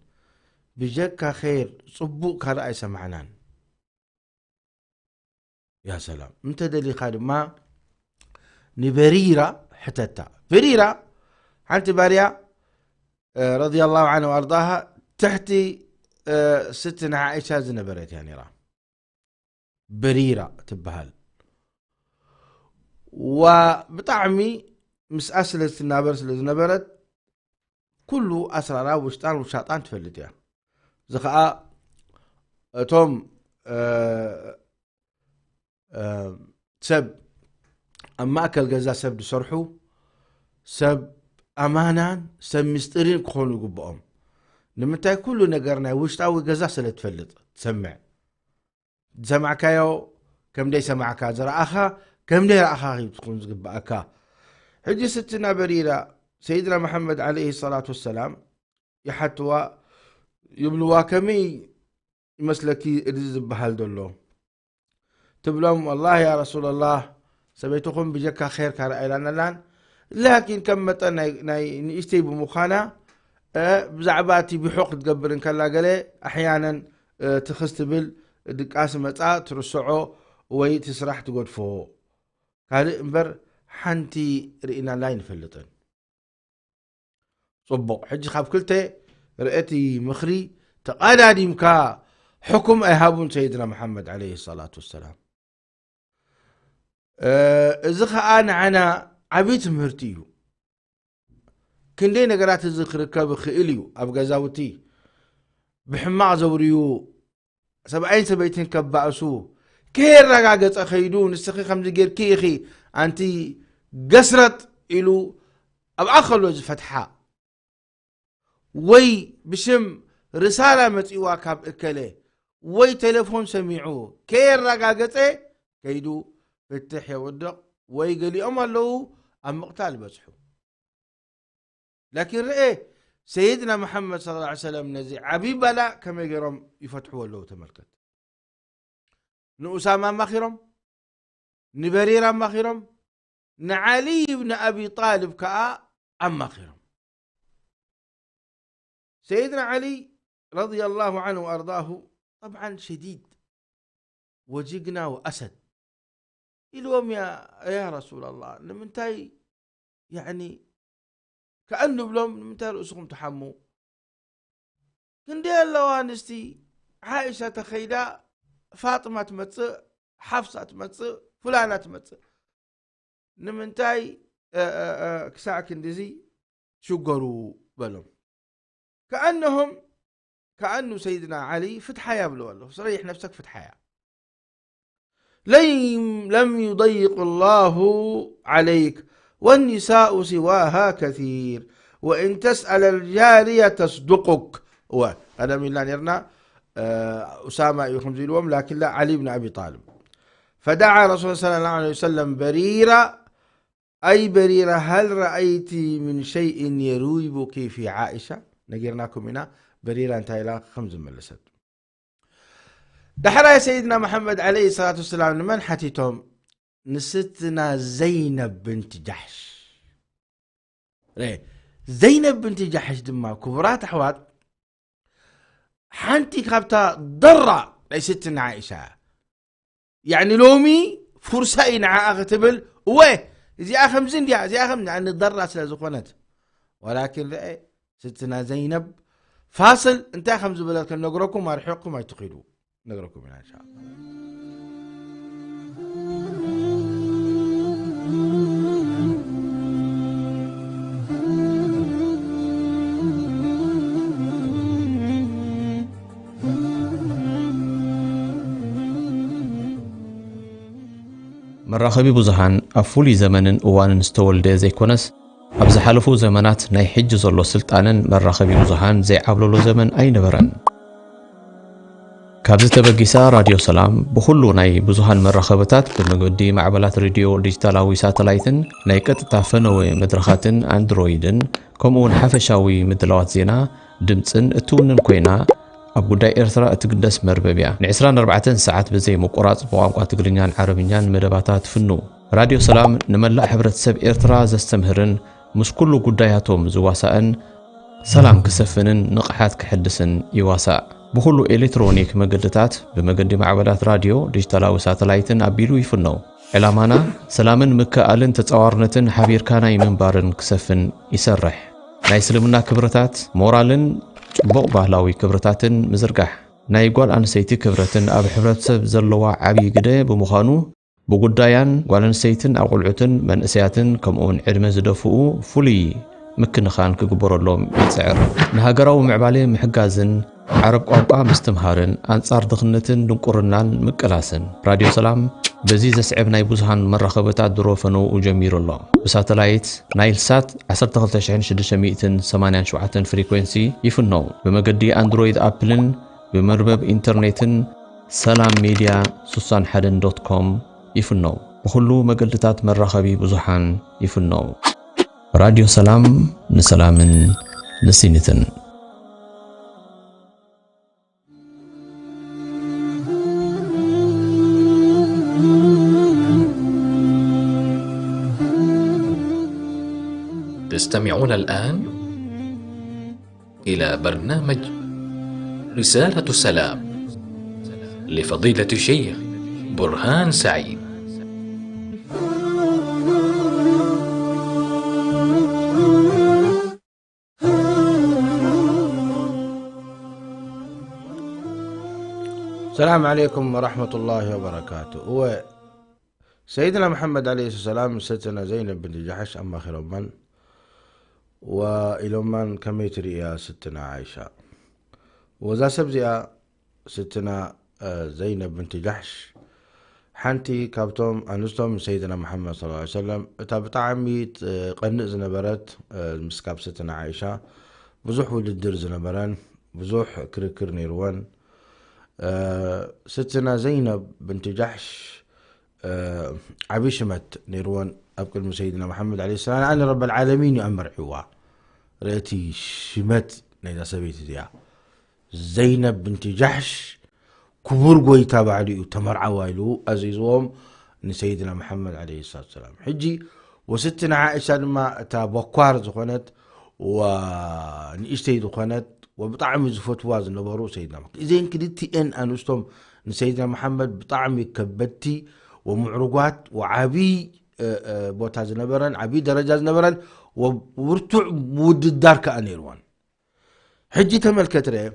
ብጀካ ኸይር ጽቡቕ ካልእ ኣይሰማዕናን። ያ ሰላም። እንተ ደሊኻ ድማ ንበሪራ ሕተታ። በሪራ ሓንቲ ባርያ፣ እ፣ ረዲየላሁ ዐንሃ ወኣርዳሃ፣ ትሕቲ፣ እ፣ ስትና ዓኢሻ ዝነበረት እያ ነይራ። በሪራ ትበሃል። ዋ ብጣዕሚ ምስኣ ስለ ትናበር ስለ ዝነበረት፣ ኩሉ ኣስራራ ውሽጣን ውሻጣን ትፈልጥ እያ። እዚ ኸኣ እቶም፣ እ፣ እ፣ ሰብ ኣብ ማእከል ገዛ ሰብ ዝሰርሑ፣ ሰብ ኣማናን ሰብ ምስጢርን ክኾኑ ይግብኦም። ንምንታይ? ኩሉ ነገር ናይ ውሽጣዊ ገዛ ስለ ትፈልጥ፣ ትሰምዕ። ዝሰማዕካዮ ከም ደይሰማዕካ፣ ዝረኣኻ ከም ደይረኣኻ እዩ ትኹን ዝግብኣካ። ሕጂ ስትና በሪራ፣ ሰይድና መሓመድ ዓለይሂ ሰላቱ ወሰላም ይሓትዋ፣ ይብልዋ፣ ከመይ ይመስለኪ እዚ ዝበሃል ዘሎ? ትብሎም፣ ወላሂ ያ ረሱላላህ፣ ሰበይትኹም ብጀካ ኸይር ካርኣይላናላን፣ ላኪን ከም መጠን ናይ፣ ናይ ንእሽተይ ብምዃና፣ እ፣ ብዛዕባ እቲ ቢሖ ክትገብር እንከላ ገለ ኣሕያነን፣ እ፣ ትኽስ ትብል፣ ድቃስ መጻ ትርስዖ ወይ እቲ ስራሕ ትገድፎ። ካልእ እምበር ሓንቲ ርኢናላ ኣይንፈልጥን። ጽቡቕ። ሕጂ ካብ ክልተ ርእቲ ምኽሪ ተቓዳዲምካ ሕኩም ኣይሃቡን ሰይድና መሓመድ ዓለይሂ ሰላቱ ወሰላም። እ፣ እዚ ኸኣ ንዓና ዓቢ ትምህርቲ እዩ። ክንደይ ነገራት እዚ ክርከብ ይኽእል እዩ። ኣብ ገዛውቲ ብሕማቕ ዘውርዩ ሰብኣይን ሰበይትን ከባእሱ ከየረጋገጸ ከይዱ፣ ንስኺ ከምዚ ጌርኪ ኢኺ ኣንቲ ገስረጥ ኢሉ ኣብኣ ከሎ ዝፈትሓ፣ ወይ ብሽም ርሳላ መጺዋ ካብ እከለ፣ ወይ ቴሌፎን ሰሚዑ ከየረጋገጸ ከይዱ ፍትሕ የውድቕ፣ ወይ ገሊኦም ኣለዉ ኣብ ምቕታል ይበጽሑ። ላኪን ርኤ፣ ሰይድና መሓመድ ሰለላሁ ዐለይሂ ወሰለም ነዚ ዓብዪ ባላእ ከመይ ገይሮም ይፈትሕዎ ኣለዉ ተመልከት። ንኡሳማ ኣማኺሮም፣ ንበሪራ ኣማኺሮም፣ ንዓሊ ብን ኣቢ ጣልብ ከኣ ኣማኺሮም። ሰይድና ዓሊ ረዲየላሁ ዐንሁ ወኣርዳሁ ጠብዓን ሸዲድ ወጅግና ወኣሰድ ኢልዎም፣ ያ፣ ያ ረሱላላህ፣ ንምንታይ፣ ያዕኒ፣ ከኣ ንብሎም፣ ንምንታይ ርእስኹም ትሓሙ? ክንደይ ኣለዋ ኣንስቲ፣ ዓኢሻ ተኸይዳ ፋጥማ ትመጽእ፣ ሓፍሳ ትመጽእ፣ ፍላና ትመጽእ። ንምንታይ፣ እ፣ እ፣ እ፣ ክሳዕ ክንድዚ ሽገሩ በሎም። ከኣነሆም፣ ከኣኑ ሰይድና ዓሊ ፍትሓያ ብለው ኣለኹ። ስረይሕ ነፍሰክ ፍትሓያ። لم، لم يضيق الله عليك والنساء سواها كثير وإن تسأل الجارية تصدقك. እወ፣ ቀደም ኢልና ነርና፣ እ፣ ኡሳማ እዩ ከምዚ ኢልዎም፣ ላኪን ላ ዓሊ ብን ኣቢ ጣልብ። فدعا رسول الله صلى الله عليه وسلم بريرة، أي بريرة، هل رأيت من شيء يريبك في عائشة؟ ነጊርናኩም ኢና በሪራ እንታይ ኢላ ከም ዝመለሰት። ዳሕራይ ሰይድና መሓመድ ዓለይሂ ሰላቱ ወሰላም ንመን ሓቲቶም? ንስትና ዘይነብ ብንቲ ጃሕሽ። ረ-፣ ዘይነብ ብንቲ ጃሕሽ ድማ፣ ክቡራት ኣሕዋት፣ ሓንቲ ካብታ ደራ ናይ ስትና ዓኢሻ እያ። ያዕኒ ሎሚ ፉርሳ እዩ ንዓኣ ክትብል፣ እወ፣ እዚኣ ከምዚ እንድያ፣ እዚኣ ከም፣ ያዕኒ ደራ ስለ ዝኾነት። ወላኪን ርአ፣ ስትና ዘይነብ ፋስል እንታይ ከም ዝበለት ክንነግረኩም ኣርሒቕኩም ኣይትኺዱ። ነግረኩም ኢና እንሻ ኣላህ። መራኸቢ ብዙሃን ኣብ ፍሉይ ዘመንን እዋንን ዝተወልደ ዘይኮነስ፣ ኣብ ዝሓለፉ ዘመናት ናይ ሕጂ ዘሎ ስልጣነን መራኸቢ ብዙሃን ዘይዓብለሎ ዘመን ኣይነበረን። ካብዚ ተበጊሳ ራድዮ ሰላም ብኹሉ ናይ ብዙሃን መራኸብታት ብመገዲ ማዕበላት ሬድዮ ዲጂታላዊ ሳተላይትን ናይ ቀጥታ ፈነወ መድረኻትን ኣንድሮይድን ከምኡ እውን ሓፈሻዊ ምድላዋት ዜና ድምፅን እትውንን ኮይና ኣብ ጉዳይ ኤርትራ እትግደስ መርበብ እያ። ን24 ሰዓት ብዘይ ምቁራፅ ብቋንቋ ትግርኛን ዓረብኛን መደባታ ትፍኑ። ራድዮ ሰላም ንመላእ ሕብረተሰብ ኤርትራ ዘስተምህርን ምስ ኩሉ ጉዳያቶም ዝዋሳእን ሰላም ክሰፍንን ንቕሓት ክሕድስን ይዋሳእ። ብኹሉ ኤሌክትሮኒክ መገድታት ብመገዲ ማዕበላት ራድዮ ዲጂታላዊ ሳተላይትን ኣቢሉ ይፍነው። ዕላማና ሰላምን ምክእኣልን ተጻዋርነትን ሓቢርካ ናይ ምንባርን ክሰፍን ይሰርሕ። ናይ እስልምና ክብርታት ሞራልን ጽቡቕ ባህላዊ ክብርታትን ምዝርጋሕ። ናይ ጓል ኣንስተይቲ ክብረትን ኣብ ሕብረተሰብ ዘለዋ ዓብዪ ግደ ብምዃኑ ብጉዳያን ጓል ኣንስተይትን ኣቑልዑትን መንእሰያትን ከምኡውን ዕድመ ዝደፍኡ ፍሉይ ምክንኻን ክግበረሎም ይጽዕር። ንሃገራዊ ምዕባለ ምሕጋዝን ዓረብ ቋንቋ ምስትምሃርን ኣንጻር ድኽነትን ድንቁርናን ምቅላስን። ራድዮ ሰላም በዚ ዘስዕብ ናይ ብዙሃን መራኸብታት ድሮ ፈነውኡ ጀሚሩ ኣሎ። ብሳተላይት ናይል ሳት 12687 ፍሪኩዌንሲ ይፍነው። ብመገዲ ኣንድሮይድ ኣፕልን ብመርበብ ኢንተርኔትን ሰላም ሜድያ 61 ዶት ኮም ይፍነው። ብኹሉ መገድታት መራኸቢ ብዙሃን ይፍነው። ራድዮ ሰላም ንሰላምን ንሲኒትን። تستمعون الآن إلى برنامج رسالة سلام لفضيلة الشيخ برهان سعيد. السلام عليكم ورحمة الله وبركاته. እወ፣ ሰይድና መሓመድ ዓለይሂ ሰላም ሰትና ዘይነብ ብንት ጃሕሽ ኣማኺሮመን ወኢሎመን፣ ከመይ ትርእያ ስትና ዓይሻ? ወዛ ሰብ እዚኣ ስትና ዘይነብ ብንት ጃሕሽ ሓንቲ ካብቶም ኣንስቶም ሰይድና መሓመድ ሰለላሁ ዐለይሂ ወሰለም እታ ብጣዕሚ ትቐንእ ዝነበረት፣ ምስ ካብ ስትና ዓይሻ ብዙሕ ውድድር ዝነበረን ብዙሕ ክርክር ነይርወን። ስትና ዘይነብ ብንት ጃሕሽ ዓቢ ሽመት ነይርወን ኣብ ቅድሚ ሰይድና መሓመድ ዓለይሂ ሰላም። ንኣን ረበል ዓለሚን እዩ ኣመርዒዋ። ርእቲ ሽመት ናይዛ ሰበይቲ እዚኣ ዘይነብ ብንት ጃሕሽ ክቡር ጎይታ ባዕሉ እዩ ተመርዓዋ ኢሉ ኣዚዝዎም ንሰይድና መሓመድ ዓለይሂ ሰላቱ ሰላም። ሕጂ ወስትና ዓኢሻ ድማ እታ በኳር ዝኾነት ወንእሽተይ ዝኾነት ወብጣዕሚ ዝፈትዋ ዝነበሩ ሰይድና መሓመድ። እዘን ክልቲኤን ኣንስቶም ንሰይድና መሓመድ ብጣዕሚ ከበድቲ ወምዕሩጓት ወዓብይ ቦታ ዝነበረን ዓብይ ደረጃ ዝነበረን ወብርቱዕ ውድዳር ከኣ ነይርወን። ሕጂ ተመልከት ርአ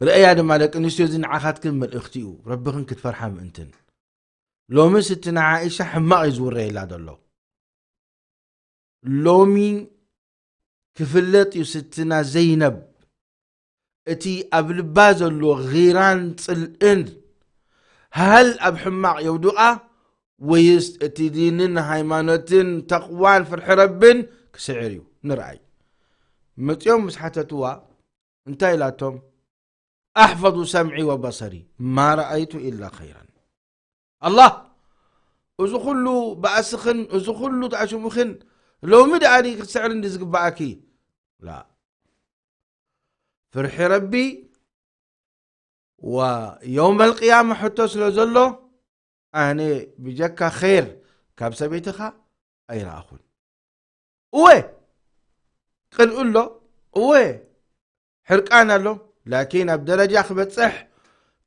ርአያ ድማ ደቂ ኣንስትዮ፣ እዚ ንዓኻትክን መልእኽቲ እዩ፣ ረብኽን ክትፈርሓ ምእንትን። ሎሚ ስትና ዓኢሻ ሕማቕ እዩ ዝውረየላ ዘሎ። ሎሚ ክፍለጥ እዩ ስትና ዘይነብ እቲ ኣብ ልባ ዘሎ ጊራን ጽልእን፣ ሃል ኣብ ሕማቕ የውድቓ ወይስ እቲ ዲንን ሃይማኖትን ተቕዋን ፍርሒ ረብን ክስዕር እዩ? ንርኣይ። መጺኦም ምስ ሓተትዋ እንታይ ኢላቶም? ኣሕፈظ ሰምዒ ወበሰሪ ማ ረኣይቱ ኢላ ኸይረን። ኣላህ፣ እዚ ኩሉ ባእስኽን እዚ ኩሉ ተኣሽሙኽን ሎሚ ደኣ ድዩ ክትስዕሪ እንዲ ዝግባኣኪ? ላ። ፍርሒ ረቢ ወየውመል ቅያማ ሕቶ ስለ ዘሎ ኣነ ብጀካ ኸይር ካብ ሰበይትኻ ኣይረኣኹን። እወ ቅንኡ ኣሎ፣ እወ ሕርቃን ኣሎ። ላኪን ኣብ ደረጃ ክበጽሕ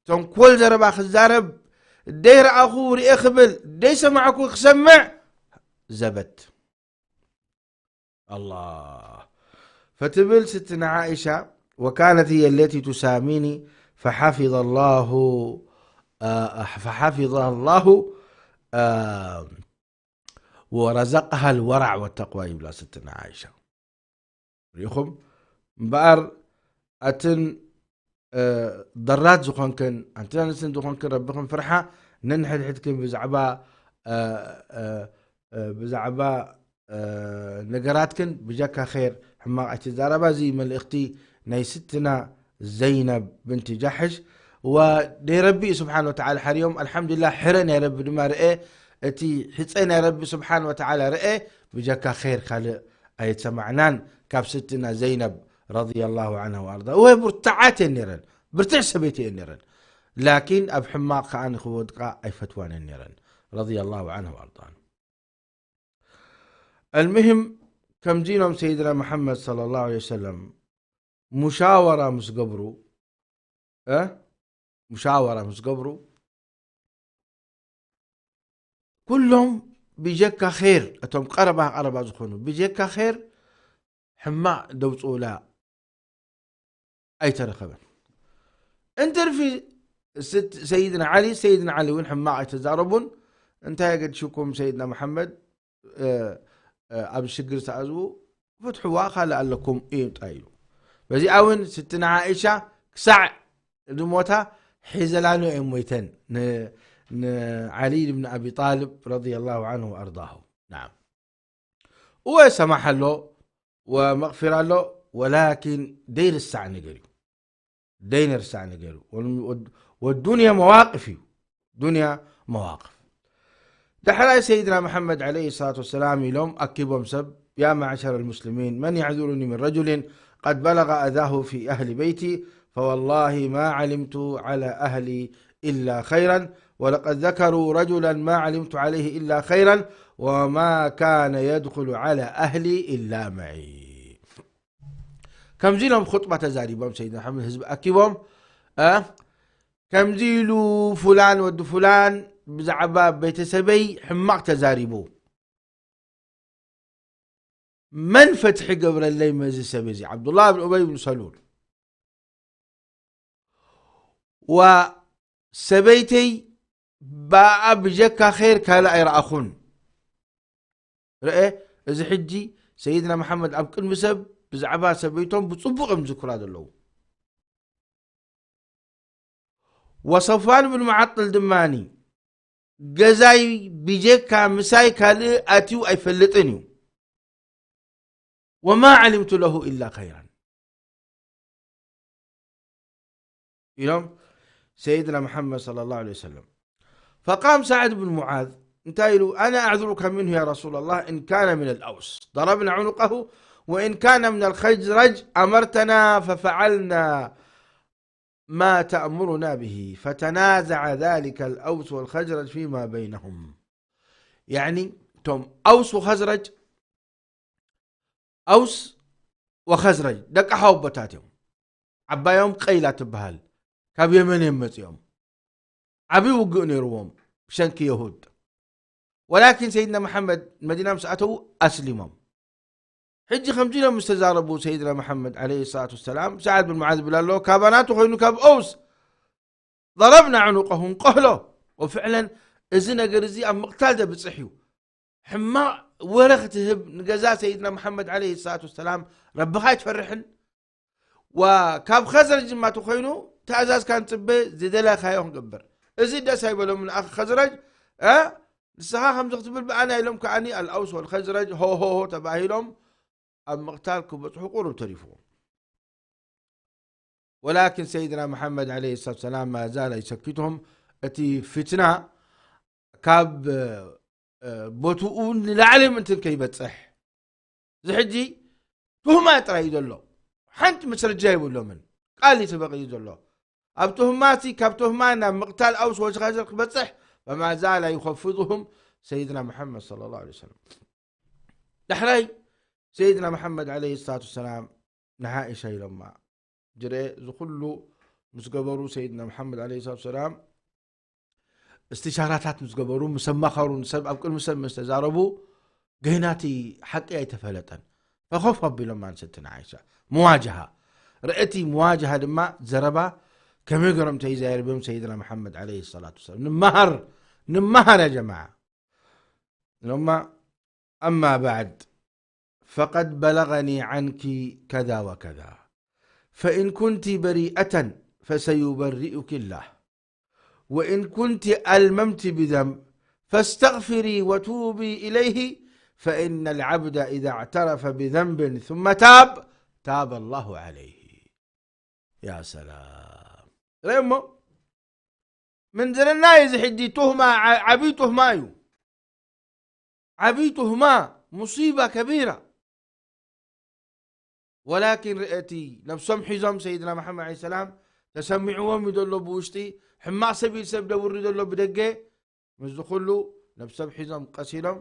ተንኮል ዘረባ ክዛረብ ደይረኣኹ ርኤ ክብል ደይሰማዕኩ ክሰምዕ ዘበት። ኣላህ ፈትብል ስትና ዓኢሻ وكانت هي التي تساميني فحفظ الله فحفظها الله ورزقها الورع والتقوى ይብላ ስትና ዓኢሻ። ርኢኹም እምበኣር ኣትን ضرات ዝኾንክን ኣንትን ኣንስትን ዝኾንክን ረብኽን ፍርሓ ነንሕድሕድክን ብዛዕባ እ፣ እ፣ እ፣ ብዛዕባ፣ እ፣ ነገራትክን ብጀካ ኸይር ሕማቕ ኣይትዛረባ። እዚ መልእኽቲ ናይ ስትና ዘይነብ ብንቲ ጃሕሽ። ወ-፣ ናይ ረቢ ስብሓን ወተዓላ ሓርዮም፣ ኣልሓምዱሊላህ፣ ሕረ ናይ ረቢ ድማ ርኤ። እቲ ሕፀ ናይ ረቢ ስብሓን ወተዓላ ርኤ፣ ብጀካ ኸይር ካልእ ኣይተሰማዕናን። ካብ ስትና ዘይነብ ረዲየላሁ ዓንሃ ወኣርዳ። ወይ ብርትዓት እየን ነይረን፣ ብርትዕ ሰበይቲ እየን ነይረን። ላኪን ኣብ ሕማቕ ከኣ ንኽወድቃ ኣይፈትዋን እየን ነይረን። ረዲየላሁ ዓንሃ ወኣርዳ። ኣልሙሂም፣ ከምዚ ኢሎም ሰይድና መሓመድ ሰለላሁ ዐለይሂ ወሰለም ሙሻወራ ምስ ገብሩ፣ እ? ሙሻወራ ምስ ገብሩ፣ ኩሎም ብጀካ ኸይር፣ እቶም ቀረባ ቀረባ ዝኾኑ፣ ብጀካ ኸይር ሕማቕ ደውፅኡላ ኣይተረኸበን። እንትርፊ ስት-፣ ሰይድና ዓሊ፣ ሰይድና ዓሊ እውን ሕማቕ ኣይተዛረቡን። እንታይ ኣገድሽኩም ሰይድና መሓመድ፣ እ፣ እ፣ ኣብ ሽግር ተኣዝቡ፣ ፍትሕዋ ካልእ ኣለኩም እዩ ጥራይ ኢሉ። በዚኣ እውን ስትና ዓኢሻ ክሳዕ ዝሞታ ሒዘላኖ እዮም ሞይተን፣ ን-፣ ንዓሊ ብን ኣቢ ጣልብ ረዲየላሁ ዓንሁ ወኣርዳሁ። ናዓም። እወ ሰማሕ ኣሎ ወመቕፊራ ኣሎ፣ ወላኪን ደይርሳዕ ነገር እዩ። ደይንርሳዕ ነገር እዩ። ወል-፣ ወድ-፣ ወዱንያ መዋቅፍ እዩ። ዱንያ መዋቅፍ። ዳሕራይ ሰይድና መሓመድ ዓለይሂ ሰላቱ ወሰላም ኢሎም ኣኪቦም ሰብ፣ يا معشر المسلمين، من يعذرني من رجل قد بلغ أذاه في أهل بيتي، فوالله ما علمت على أهلي إلا خيرا، ولقد ذكروا رجلا ما علمت عليه إلا خيرا، وما كان يدخل على أهلي إلا معي. ከምዚ ኢሎም ኹጥባ ተዛሪቦም፣ ሰይድና መሓመድ ህዝቢ ኣኪቦም፣ እ፣ ከምዚ ኢሉ ፍላን ወዲ ፍላን ብዛዕባ ቤተሰበይ ሕማቕ ተዛሪቡ። መን ፈትሒ ገብረለይ መዚ ሰብ እዚ? ዓብዱላህ ብን ኡበይ ብን ሰሉል። ወሰበይተይ ብኣ ብጀካ ኸይር ካልእ ኣይረኣኹን። ርአ፣ እዚ ሕጂ ሰይድና መሓመድ ኣብ ቅድሚ ሰብ ብዛዕባ ሰበይቶም ብጽቡቕ እዮም ዝዝክራ ዘለዉ። ወሰፍዋን ብን መዓጥል ድማኒ ገዛይ ብጀካ ምሳይ ካልእ ኣትዩ ኣይፈልጥን እዩ። ወማ ዓሊምቱ ለሁ ኢላ ኸይራን ኢሎም ሰይድና መሓመድ ሰለላሁ ዐለይሂ ወሰለም። فقام سعد بن معاذ እንታይ ኢሉ? أنا أعذرك منه يا رسول الله إن كان من الأوس. ضربنا عنقه وإن كان من الخزرج أمرتنا ففعلنا ما تأمرنا به فتنازع ذلك الأوس والخزرج فيما بينهم. يعني እቶም ኣውስ ወኸዝረጅ፣ ኣውስ ወኸዝረጅ ደቂ ሓወቦታት እዮም። ዓባዮም ቀይላ ትበሃል፣ ካብ የመን እዮም መፂኦም። ዓብዪ ውግእ ነይርዎም ብሸንኪ የሁድ። ወላኪን ሰይድና መሓመድ መዲና ምስ ኣተዉ ኣስሊሞም። ሕጂ ከምዚ ኢሎም ምስ ተዛረቡ ሰይድና መሓመድ ዓለይሂ ሰላቱ ወሰላም፣ ሰዓድ ብን ሙዓዝ ይብል ኣሎ፣ ካባና ተኾይኑ ካብ ኦውስ ضربنا عنقه ንቀህሎ። ወፍዕለን እዚ ነገር እዚ ኣብ ምቕታል ዘብፅሕ እዩ። ሕማቕ ወረ ክትህብ ንገዛ ሰይድና መሓመድ ዓለይሂ ሰላቱ ወሰላም ረብኻ ኣይትፈርሕን? ወካብ ኸዝረጅ ድማ ተኾይኑ ትእዛዝካ ንፅበ ዝደለኻዮ ክንገብር። እዚ ደስ ኣይበሎምን ኣኺ ኸዝረጅ፣ እ? ንስኻ ከምዚ ክትብል ብኣና ኢሎም ከኣኒ ኣልኣውስ ወልኸዝረጅ ሆ ሆ ሆ ተባሂሎም ኣብ ምቕታል ክበፅሑ ቁሩብ ተሪፍዎም። ወላኪን ሰይድና መሓመድ ዓለይሂ ሰላቱ ሰላም ማዛለ ይሰኪትሁም። እቲ ፊትና ካብ፣ እ፣ ቦትኡ ንላዕሊ ምእንትን ከይበፅሕ። እዚ ሕጂ ትሁማ ጥራይ እዩ ዘሎ። ሓንቲ መስረጃ የብሎምን። ቃል እዩ ተበቒሉ ዘሎ። ኣብ ትሁማ እቲ፣ ካብ ትሁማ ናብ ምቕታል ኣውስ ወልኸዝረጅ ክበፅሕ፣ ፈማዛለ ዩኸፍዙሁም ሰይድና መሓመድ ሰለላሁ ዐለይሂ ወሰለም። ዳሕራይ ሰይድና መሓመድ ዓለይሂ ሰላቱ ወሰላም ንዓኢሻ ኢሎማ። ጅርኤ፣ እዚ ኩሉ ምስ ገበሩ ሰይድና መሓመድ ዓለይሂ ሰላቱ ወሰላም እስትሻራታት ምስ ገበሩ፣ ምስ ኣማኸሩ፣ ንሰብ ኣብ ቅድሚ ሰብ ምስ ተዛረቡ፣ ገይና እቲ ሓቂ ኣይተፈለጠን። ፈኸፍ ኣቢሎማ ንሰትና ዓይሻ። መዋጅሃ። ርእቲ መዋጅሃ ድማ ዘረባ ከመይ ገይሮም ተይዛረብዮም ሰይድና መሓመድ ዓለይሂ ሰላቱ ወሰላም። ንመሃር፣ ንመሃር ያ ጀማዓ። ثم أما بعد فقد بلغني عنك كذا وكذا، فإن كنت بريئة فسيبرئك الله، وإن كنت ألممت بذنب فاستغفري وتوبي إليه، فإن العبد إذا اعترف بذنب ثم تاب، تاب الله عليه. يا سلام. ريمو، من زلنا يزي حدي تهمة، ع-، عبي تهمة يو. عبي تهمة، مصيبة كبيرة. ወላኪን ርእቲ ነብሶም ሒዞም ሰይድና መሓመድ ዓለይሂ ሰላም ተሰሚዕዎም እዩ ዘሎ ብውሽጢ፣ ሕማቕ ሰብ ኢድ ሰብ ደውሪ ዘሎ ብደገ። ምስዚ ኩሉ ነብሶም ሒዞም ቀሲሎም፣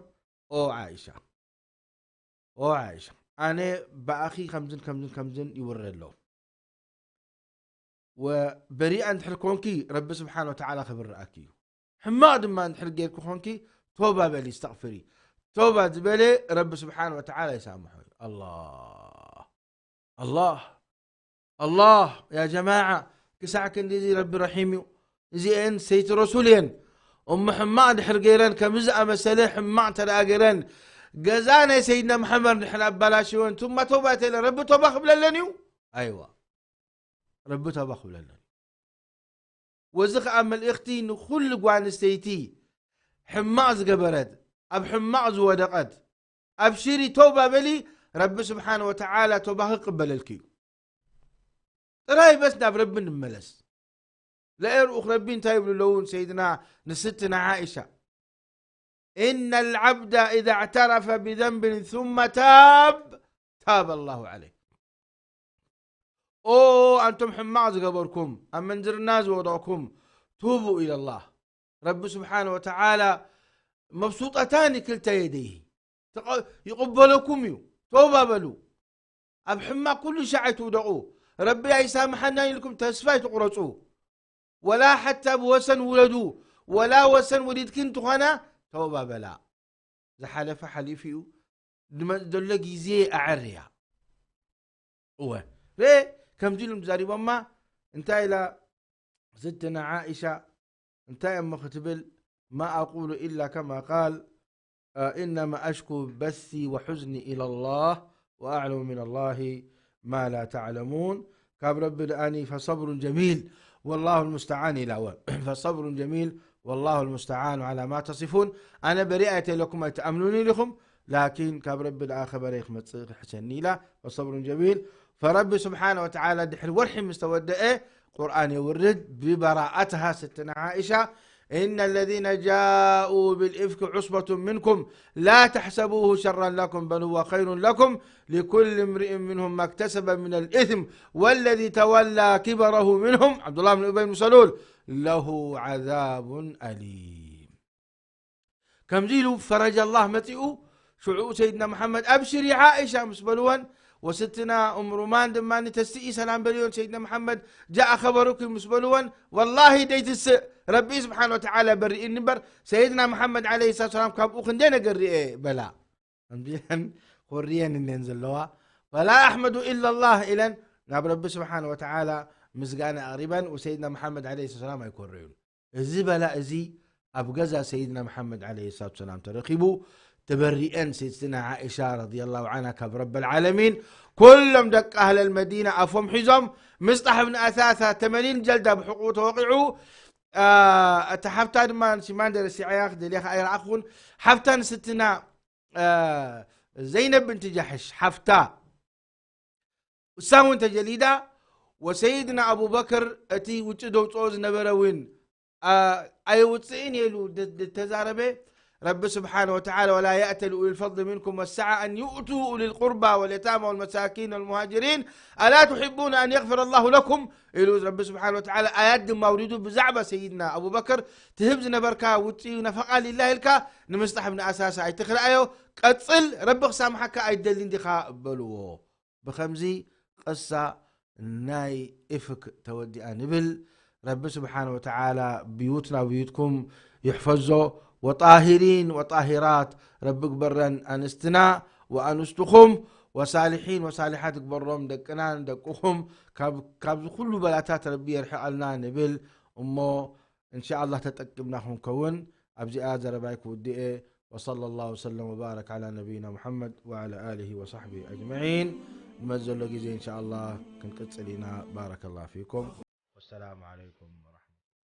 "ኦ ዓኢሻ፣ ኦ ዓኢሻ፣ ኣነ ብኣኺ ከምዝን ከምዝን ከምዝን ይውረ ኣሎ። ወበሪኣ እንድሕር ኮንኪ ረቢ ስብሓን ወተዓላ ክብርኣኪ እዩ። ሕማቕ ድማ እንድሕር ጌርኪ ኮንኪ ቶባ በሊ፣ እስተቕፍሪ። ቶባ ዝበለ ረቢ ስብሓን ወተዓላ ይሳምሖ እዩ." ኣላህ፣ ኣላህ፣ ኣላህ፣ ያ ጀማዓ፣ ክሳዕ ክንዲዚ ረቢ ረሒም እዩ። እዚኤን ሰይቲ ረሱል እየን። እሞ ሕማቕ ድሕር ገይረን፣ ከምዚ ዝኣመሰለ ሕማቕ እንተ ደኣ ገይረን፣ ገዛ ናይ ሰይድና መሓመድ ድሕር ኣባላሽወን፣ ቱማ ቶባ ተለ ረቢ ቶባ ክብለለን እዩ? ኣይዋ፣ ረቢ ቶባ ክብለለን። ወዚ ኸኣ መልእኽቲ ንኹሉ ጓል ኣንስተይቲ፣ ሕማቕ ዝገበረት፣ ኣብ ሕማቕ ዝወደቐት፣ ኣብሽሪ፣ ቶባ በሊ፣ ረቢ ስብሓነ ወተዓላ ቶባኺ ክቕበለልኪ እዩ። ጥራይ በስ ናብ ረቢ ንመለስ። ለኤርኡኽ ረቢ እንታይ ይብሉ ኣለዉ ንሰይድና፣ ንስትና ዓኢሻ? "إن العبد إذا اعترف بذنب ثم تاب، تاب الله عليه." ኦ ኣንቱም ሕማቕ ዝገበርኩም፣ ኣብ መንዝርና ዝወደቕኩም፣ ቱቡ ኢለላህ። ረቢ ስብሓነ ወተዓላ መብሱጠታን ክልተ የደይሂ ተቐ-፣ ይቕበለኩም እዩ። ተውባ በሉ። ኣብ ሕማቕ ኩሉ ሻዕ ኣይትውደቑ። ረቢ ኣይሳምሓናን ኢልኩም ተስፋ ኣይትቑረጹ። ወላ ሓታ ብወሰን ውለዱ፣ ወላ ወሰን ወሊድኪ እንተኾና ተውባ በላ። ዝሓለፈ ሓሊፉ እዩ። ድመጽእ ዘሎ ግዜ ኣዐርያ። እወ። ርኤ፣ ከምዚ ኢሎም ተዛሪቦማ፣ እንታይ ኢላ ስትና ዓኢሻ፣ እንታይ እሞ ክትብል፣ "ما أقول إلا كما قال، آه، إنما أشكو بثي وحزني إلى الله وأعلم من الله ما لا تعلمون." ካብ ረቢ ደኣኒ "فصبر جميل والله المستعان" ኢላ፣ እወ። "فصبر جميل والله المستعان على ما تصفون." ኣነ በሪኣ እየ ተለኩም ኣይትኣምኑኒ ኢኹም፣ ላኪን ካብ ረቢ ደኣ ኸበረይ ክመጽእ ክሕሸኒ ኢላ፣ "فصبر جميل." ፈረቢ ስብሓነ ወተዓላ ድሕሪ ወርሒ ምስ ተወደአ፣ ቁርኣን የውርድ ብበራኣትሃ ስትና ዓኢሻ፣ "إن الذين جاءوا بالإفك عصبة منكم لا تحسبوه شرا لكم بل هو خير لكم لكل امرئ منهم ما اكتسب من الإثم والذي تولى كبره منهم" ዓብዱላህ ብን ኡበይ ብን ሰሉል፣ "له عذاب أليم." ከምዚ ኢሉ ፈረጅ ኣላህ መጺኡ፣ ሽዑ ሰይድና መሓመድ፣ "ኣብሽሪ ዓኢሻ" ምስ በልወን፣ ወስትና እም ሩማን ድማ፣ "ተስኢ ሰላም በልዮን ሰይድና መሓመድ፣ ጃኣ ኸበሩኪ" ምስ በልወን፣ "ወላሂ ደይትስእ፣ ረቢ ስብሓን ወተዓላ በሪእኒ እምበር፣ ሰይድና መሓመድ ዓለይሂ ሰላቱ ሰላም ካብኡ ክንደይ ነገር ርኤ" በላ። ከምዚአን ኮርየን እነን ዘለዋ፣ "ፈላ ኣሕመዱ ኢላ ላህ" ኢለን ናብ ረቢ ስብሓን ወተዓላ ምስጋና ኣቕሪበን፣ ወሰይድና መሓመድ ዓለይሂ ሰላም ኣይኮረዩን። እዚ በላ እዚ ኣብ ገዛ ሰይድና መሓመድ ዓለይሂ ሰላቱ ሰላም ተረኺቡ፣ ተበሪአን ሰይድና ዓኢሻ ረዲየላሁ ዓንሃ ካብ ረበል ዓለሚን፣ ኩሎም ደቂ ኣህለል መዲና ኣፎም ሒዞም፣ ምስጣሕ ብን ኣሳሳ ተመኒን ጀልዳ ብሕቑኡ ተወቒዑ፣ አ፣ እታ ሓፍታ ድማ ንስማ እንደ ረሲዐያ ክደልያ ከኣ ኣይረኣኹን። ሓፍታ ንስትና፣ አ፣ ዘይነብ ብንቲ ጃሕሽ ሓፍታ እሳ እውን ተጀሊዳ፣ ወሰይድና ኣቡበክር እቲ ውጭ ደውፅኦ ዝነበረ እውን፣ አ፣ ኣይውፅእን ኢሉ ድ-፣ ድ-፣ ተዛረበ። ረቢ ስብሓነ ወተዓላ፣ "ولا يأتل أولو الفضل منكم والسعة أن يؤتوا أولي القربى واليتامى والمساكين والمهاجرين ألا تحبون أن يغفر الله لكم" ኢሉ ረቢ ስብሓነ ወተዓላ ኣያት ድማ ኣውሪዱ ብዛዕባ ሰይድና ኣቡበክር፣ ትህብ ዝነበርካ ውፅኡ ነፈቃ ሊላህ ኢልካ ንምስጣሕ ብን ኣሳሳ ኣይትኽልኣዮ፣ ቀፅል፣ ረቢ ክሳምሓካ ኣይደልን ዲኻ በልዎ። ብኸምዚ ቅሳ ናይ ኢፍክ ተወዲኣ ንብል። ረቢ ስብሓነ ወተዓላ ብዩትና ብዩትኩም ይሕፈዞ። ወጣሂሪን ወጣሂራት ረቢ ግበረን ኣንስትና ወኣንስትኹም፣ ወሳሊሒን ወሳሊሓት ግበሮም ደቅናን ደቅኹም። ካብ፣ ካብዚ ኩሉ በላታት ረቢ የርሕቐልና ንብል። እሞ እንሻ ኣላህ ተጠቂምና ክንከውን ኣብዚኣ ዘረባይ ክውድእ እየ። وصلى الله وسلم وبارك على نبينا محمد وعلى آله وصحبه أجمعين. ንመዝ ዘሎ ግዜ እንሻ ኣላህ ክንቅጽል ኢና። بارك الله فيكم. والسلام عليكم ورحمة الله.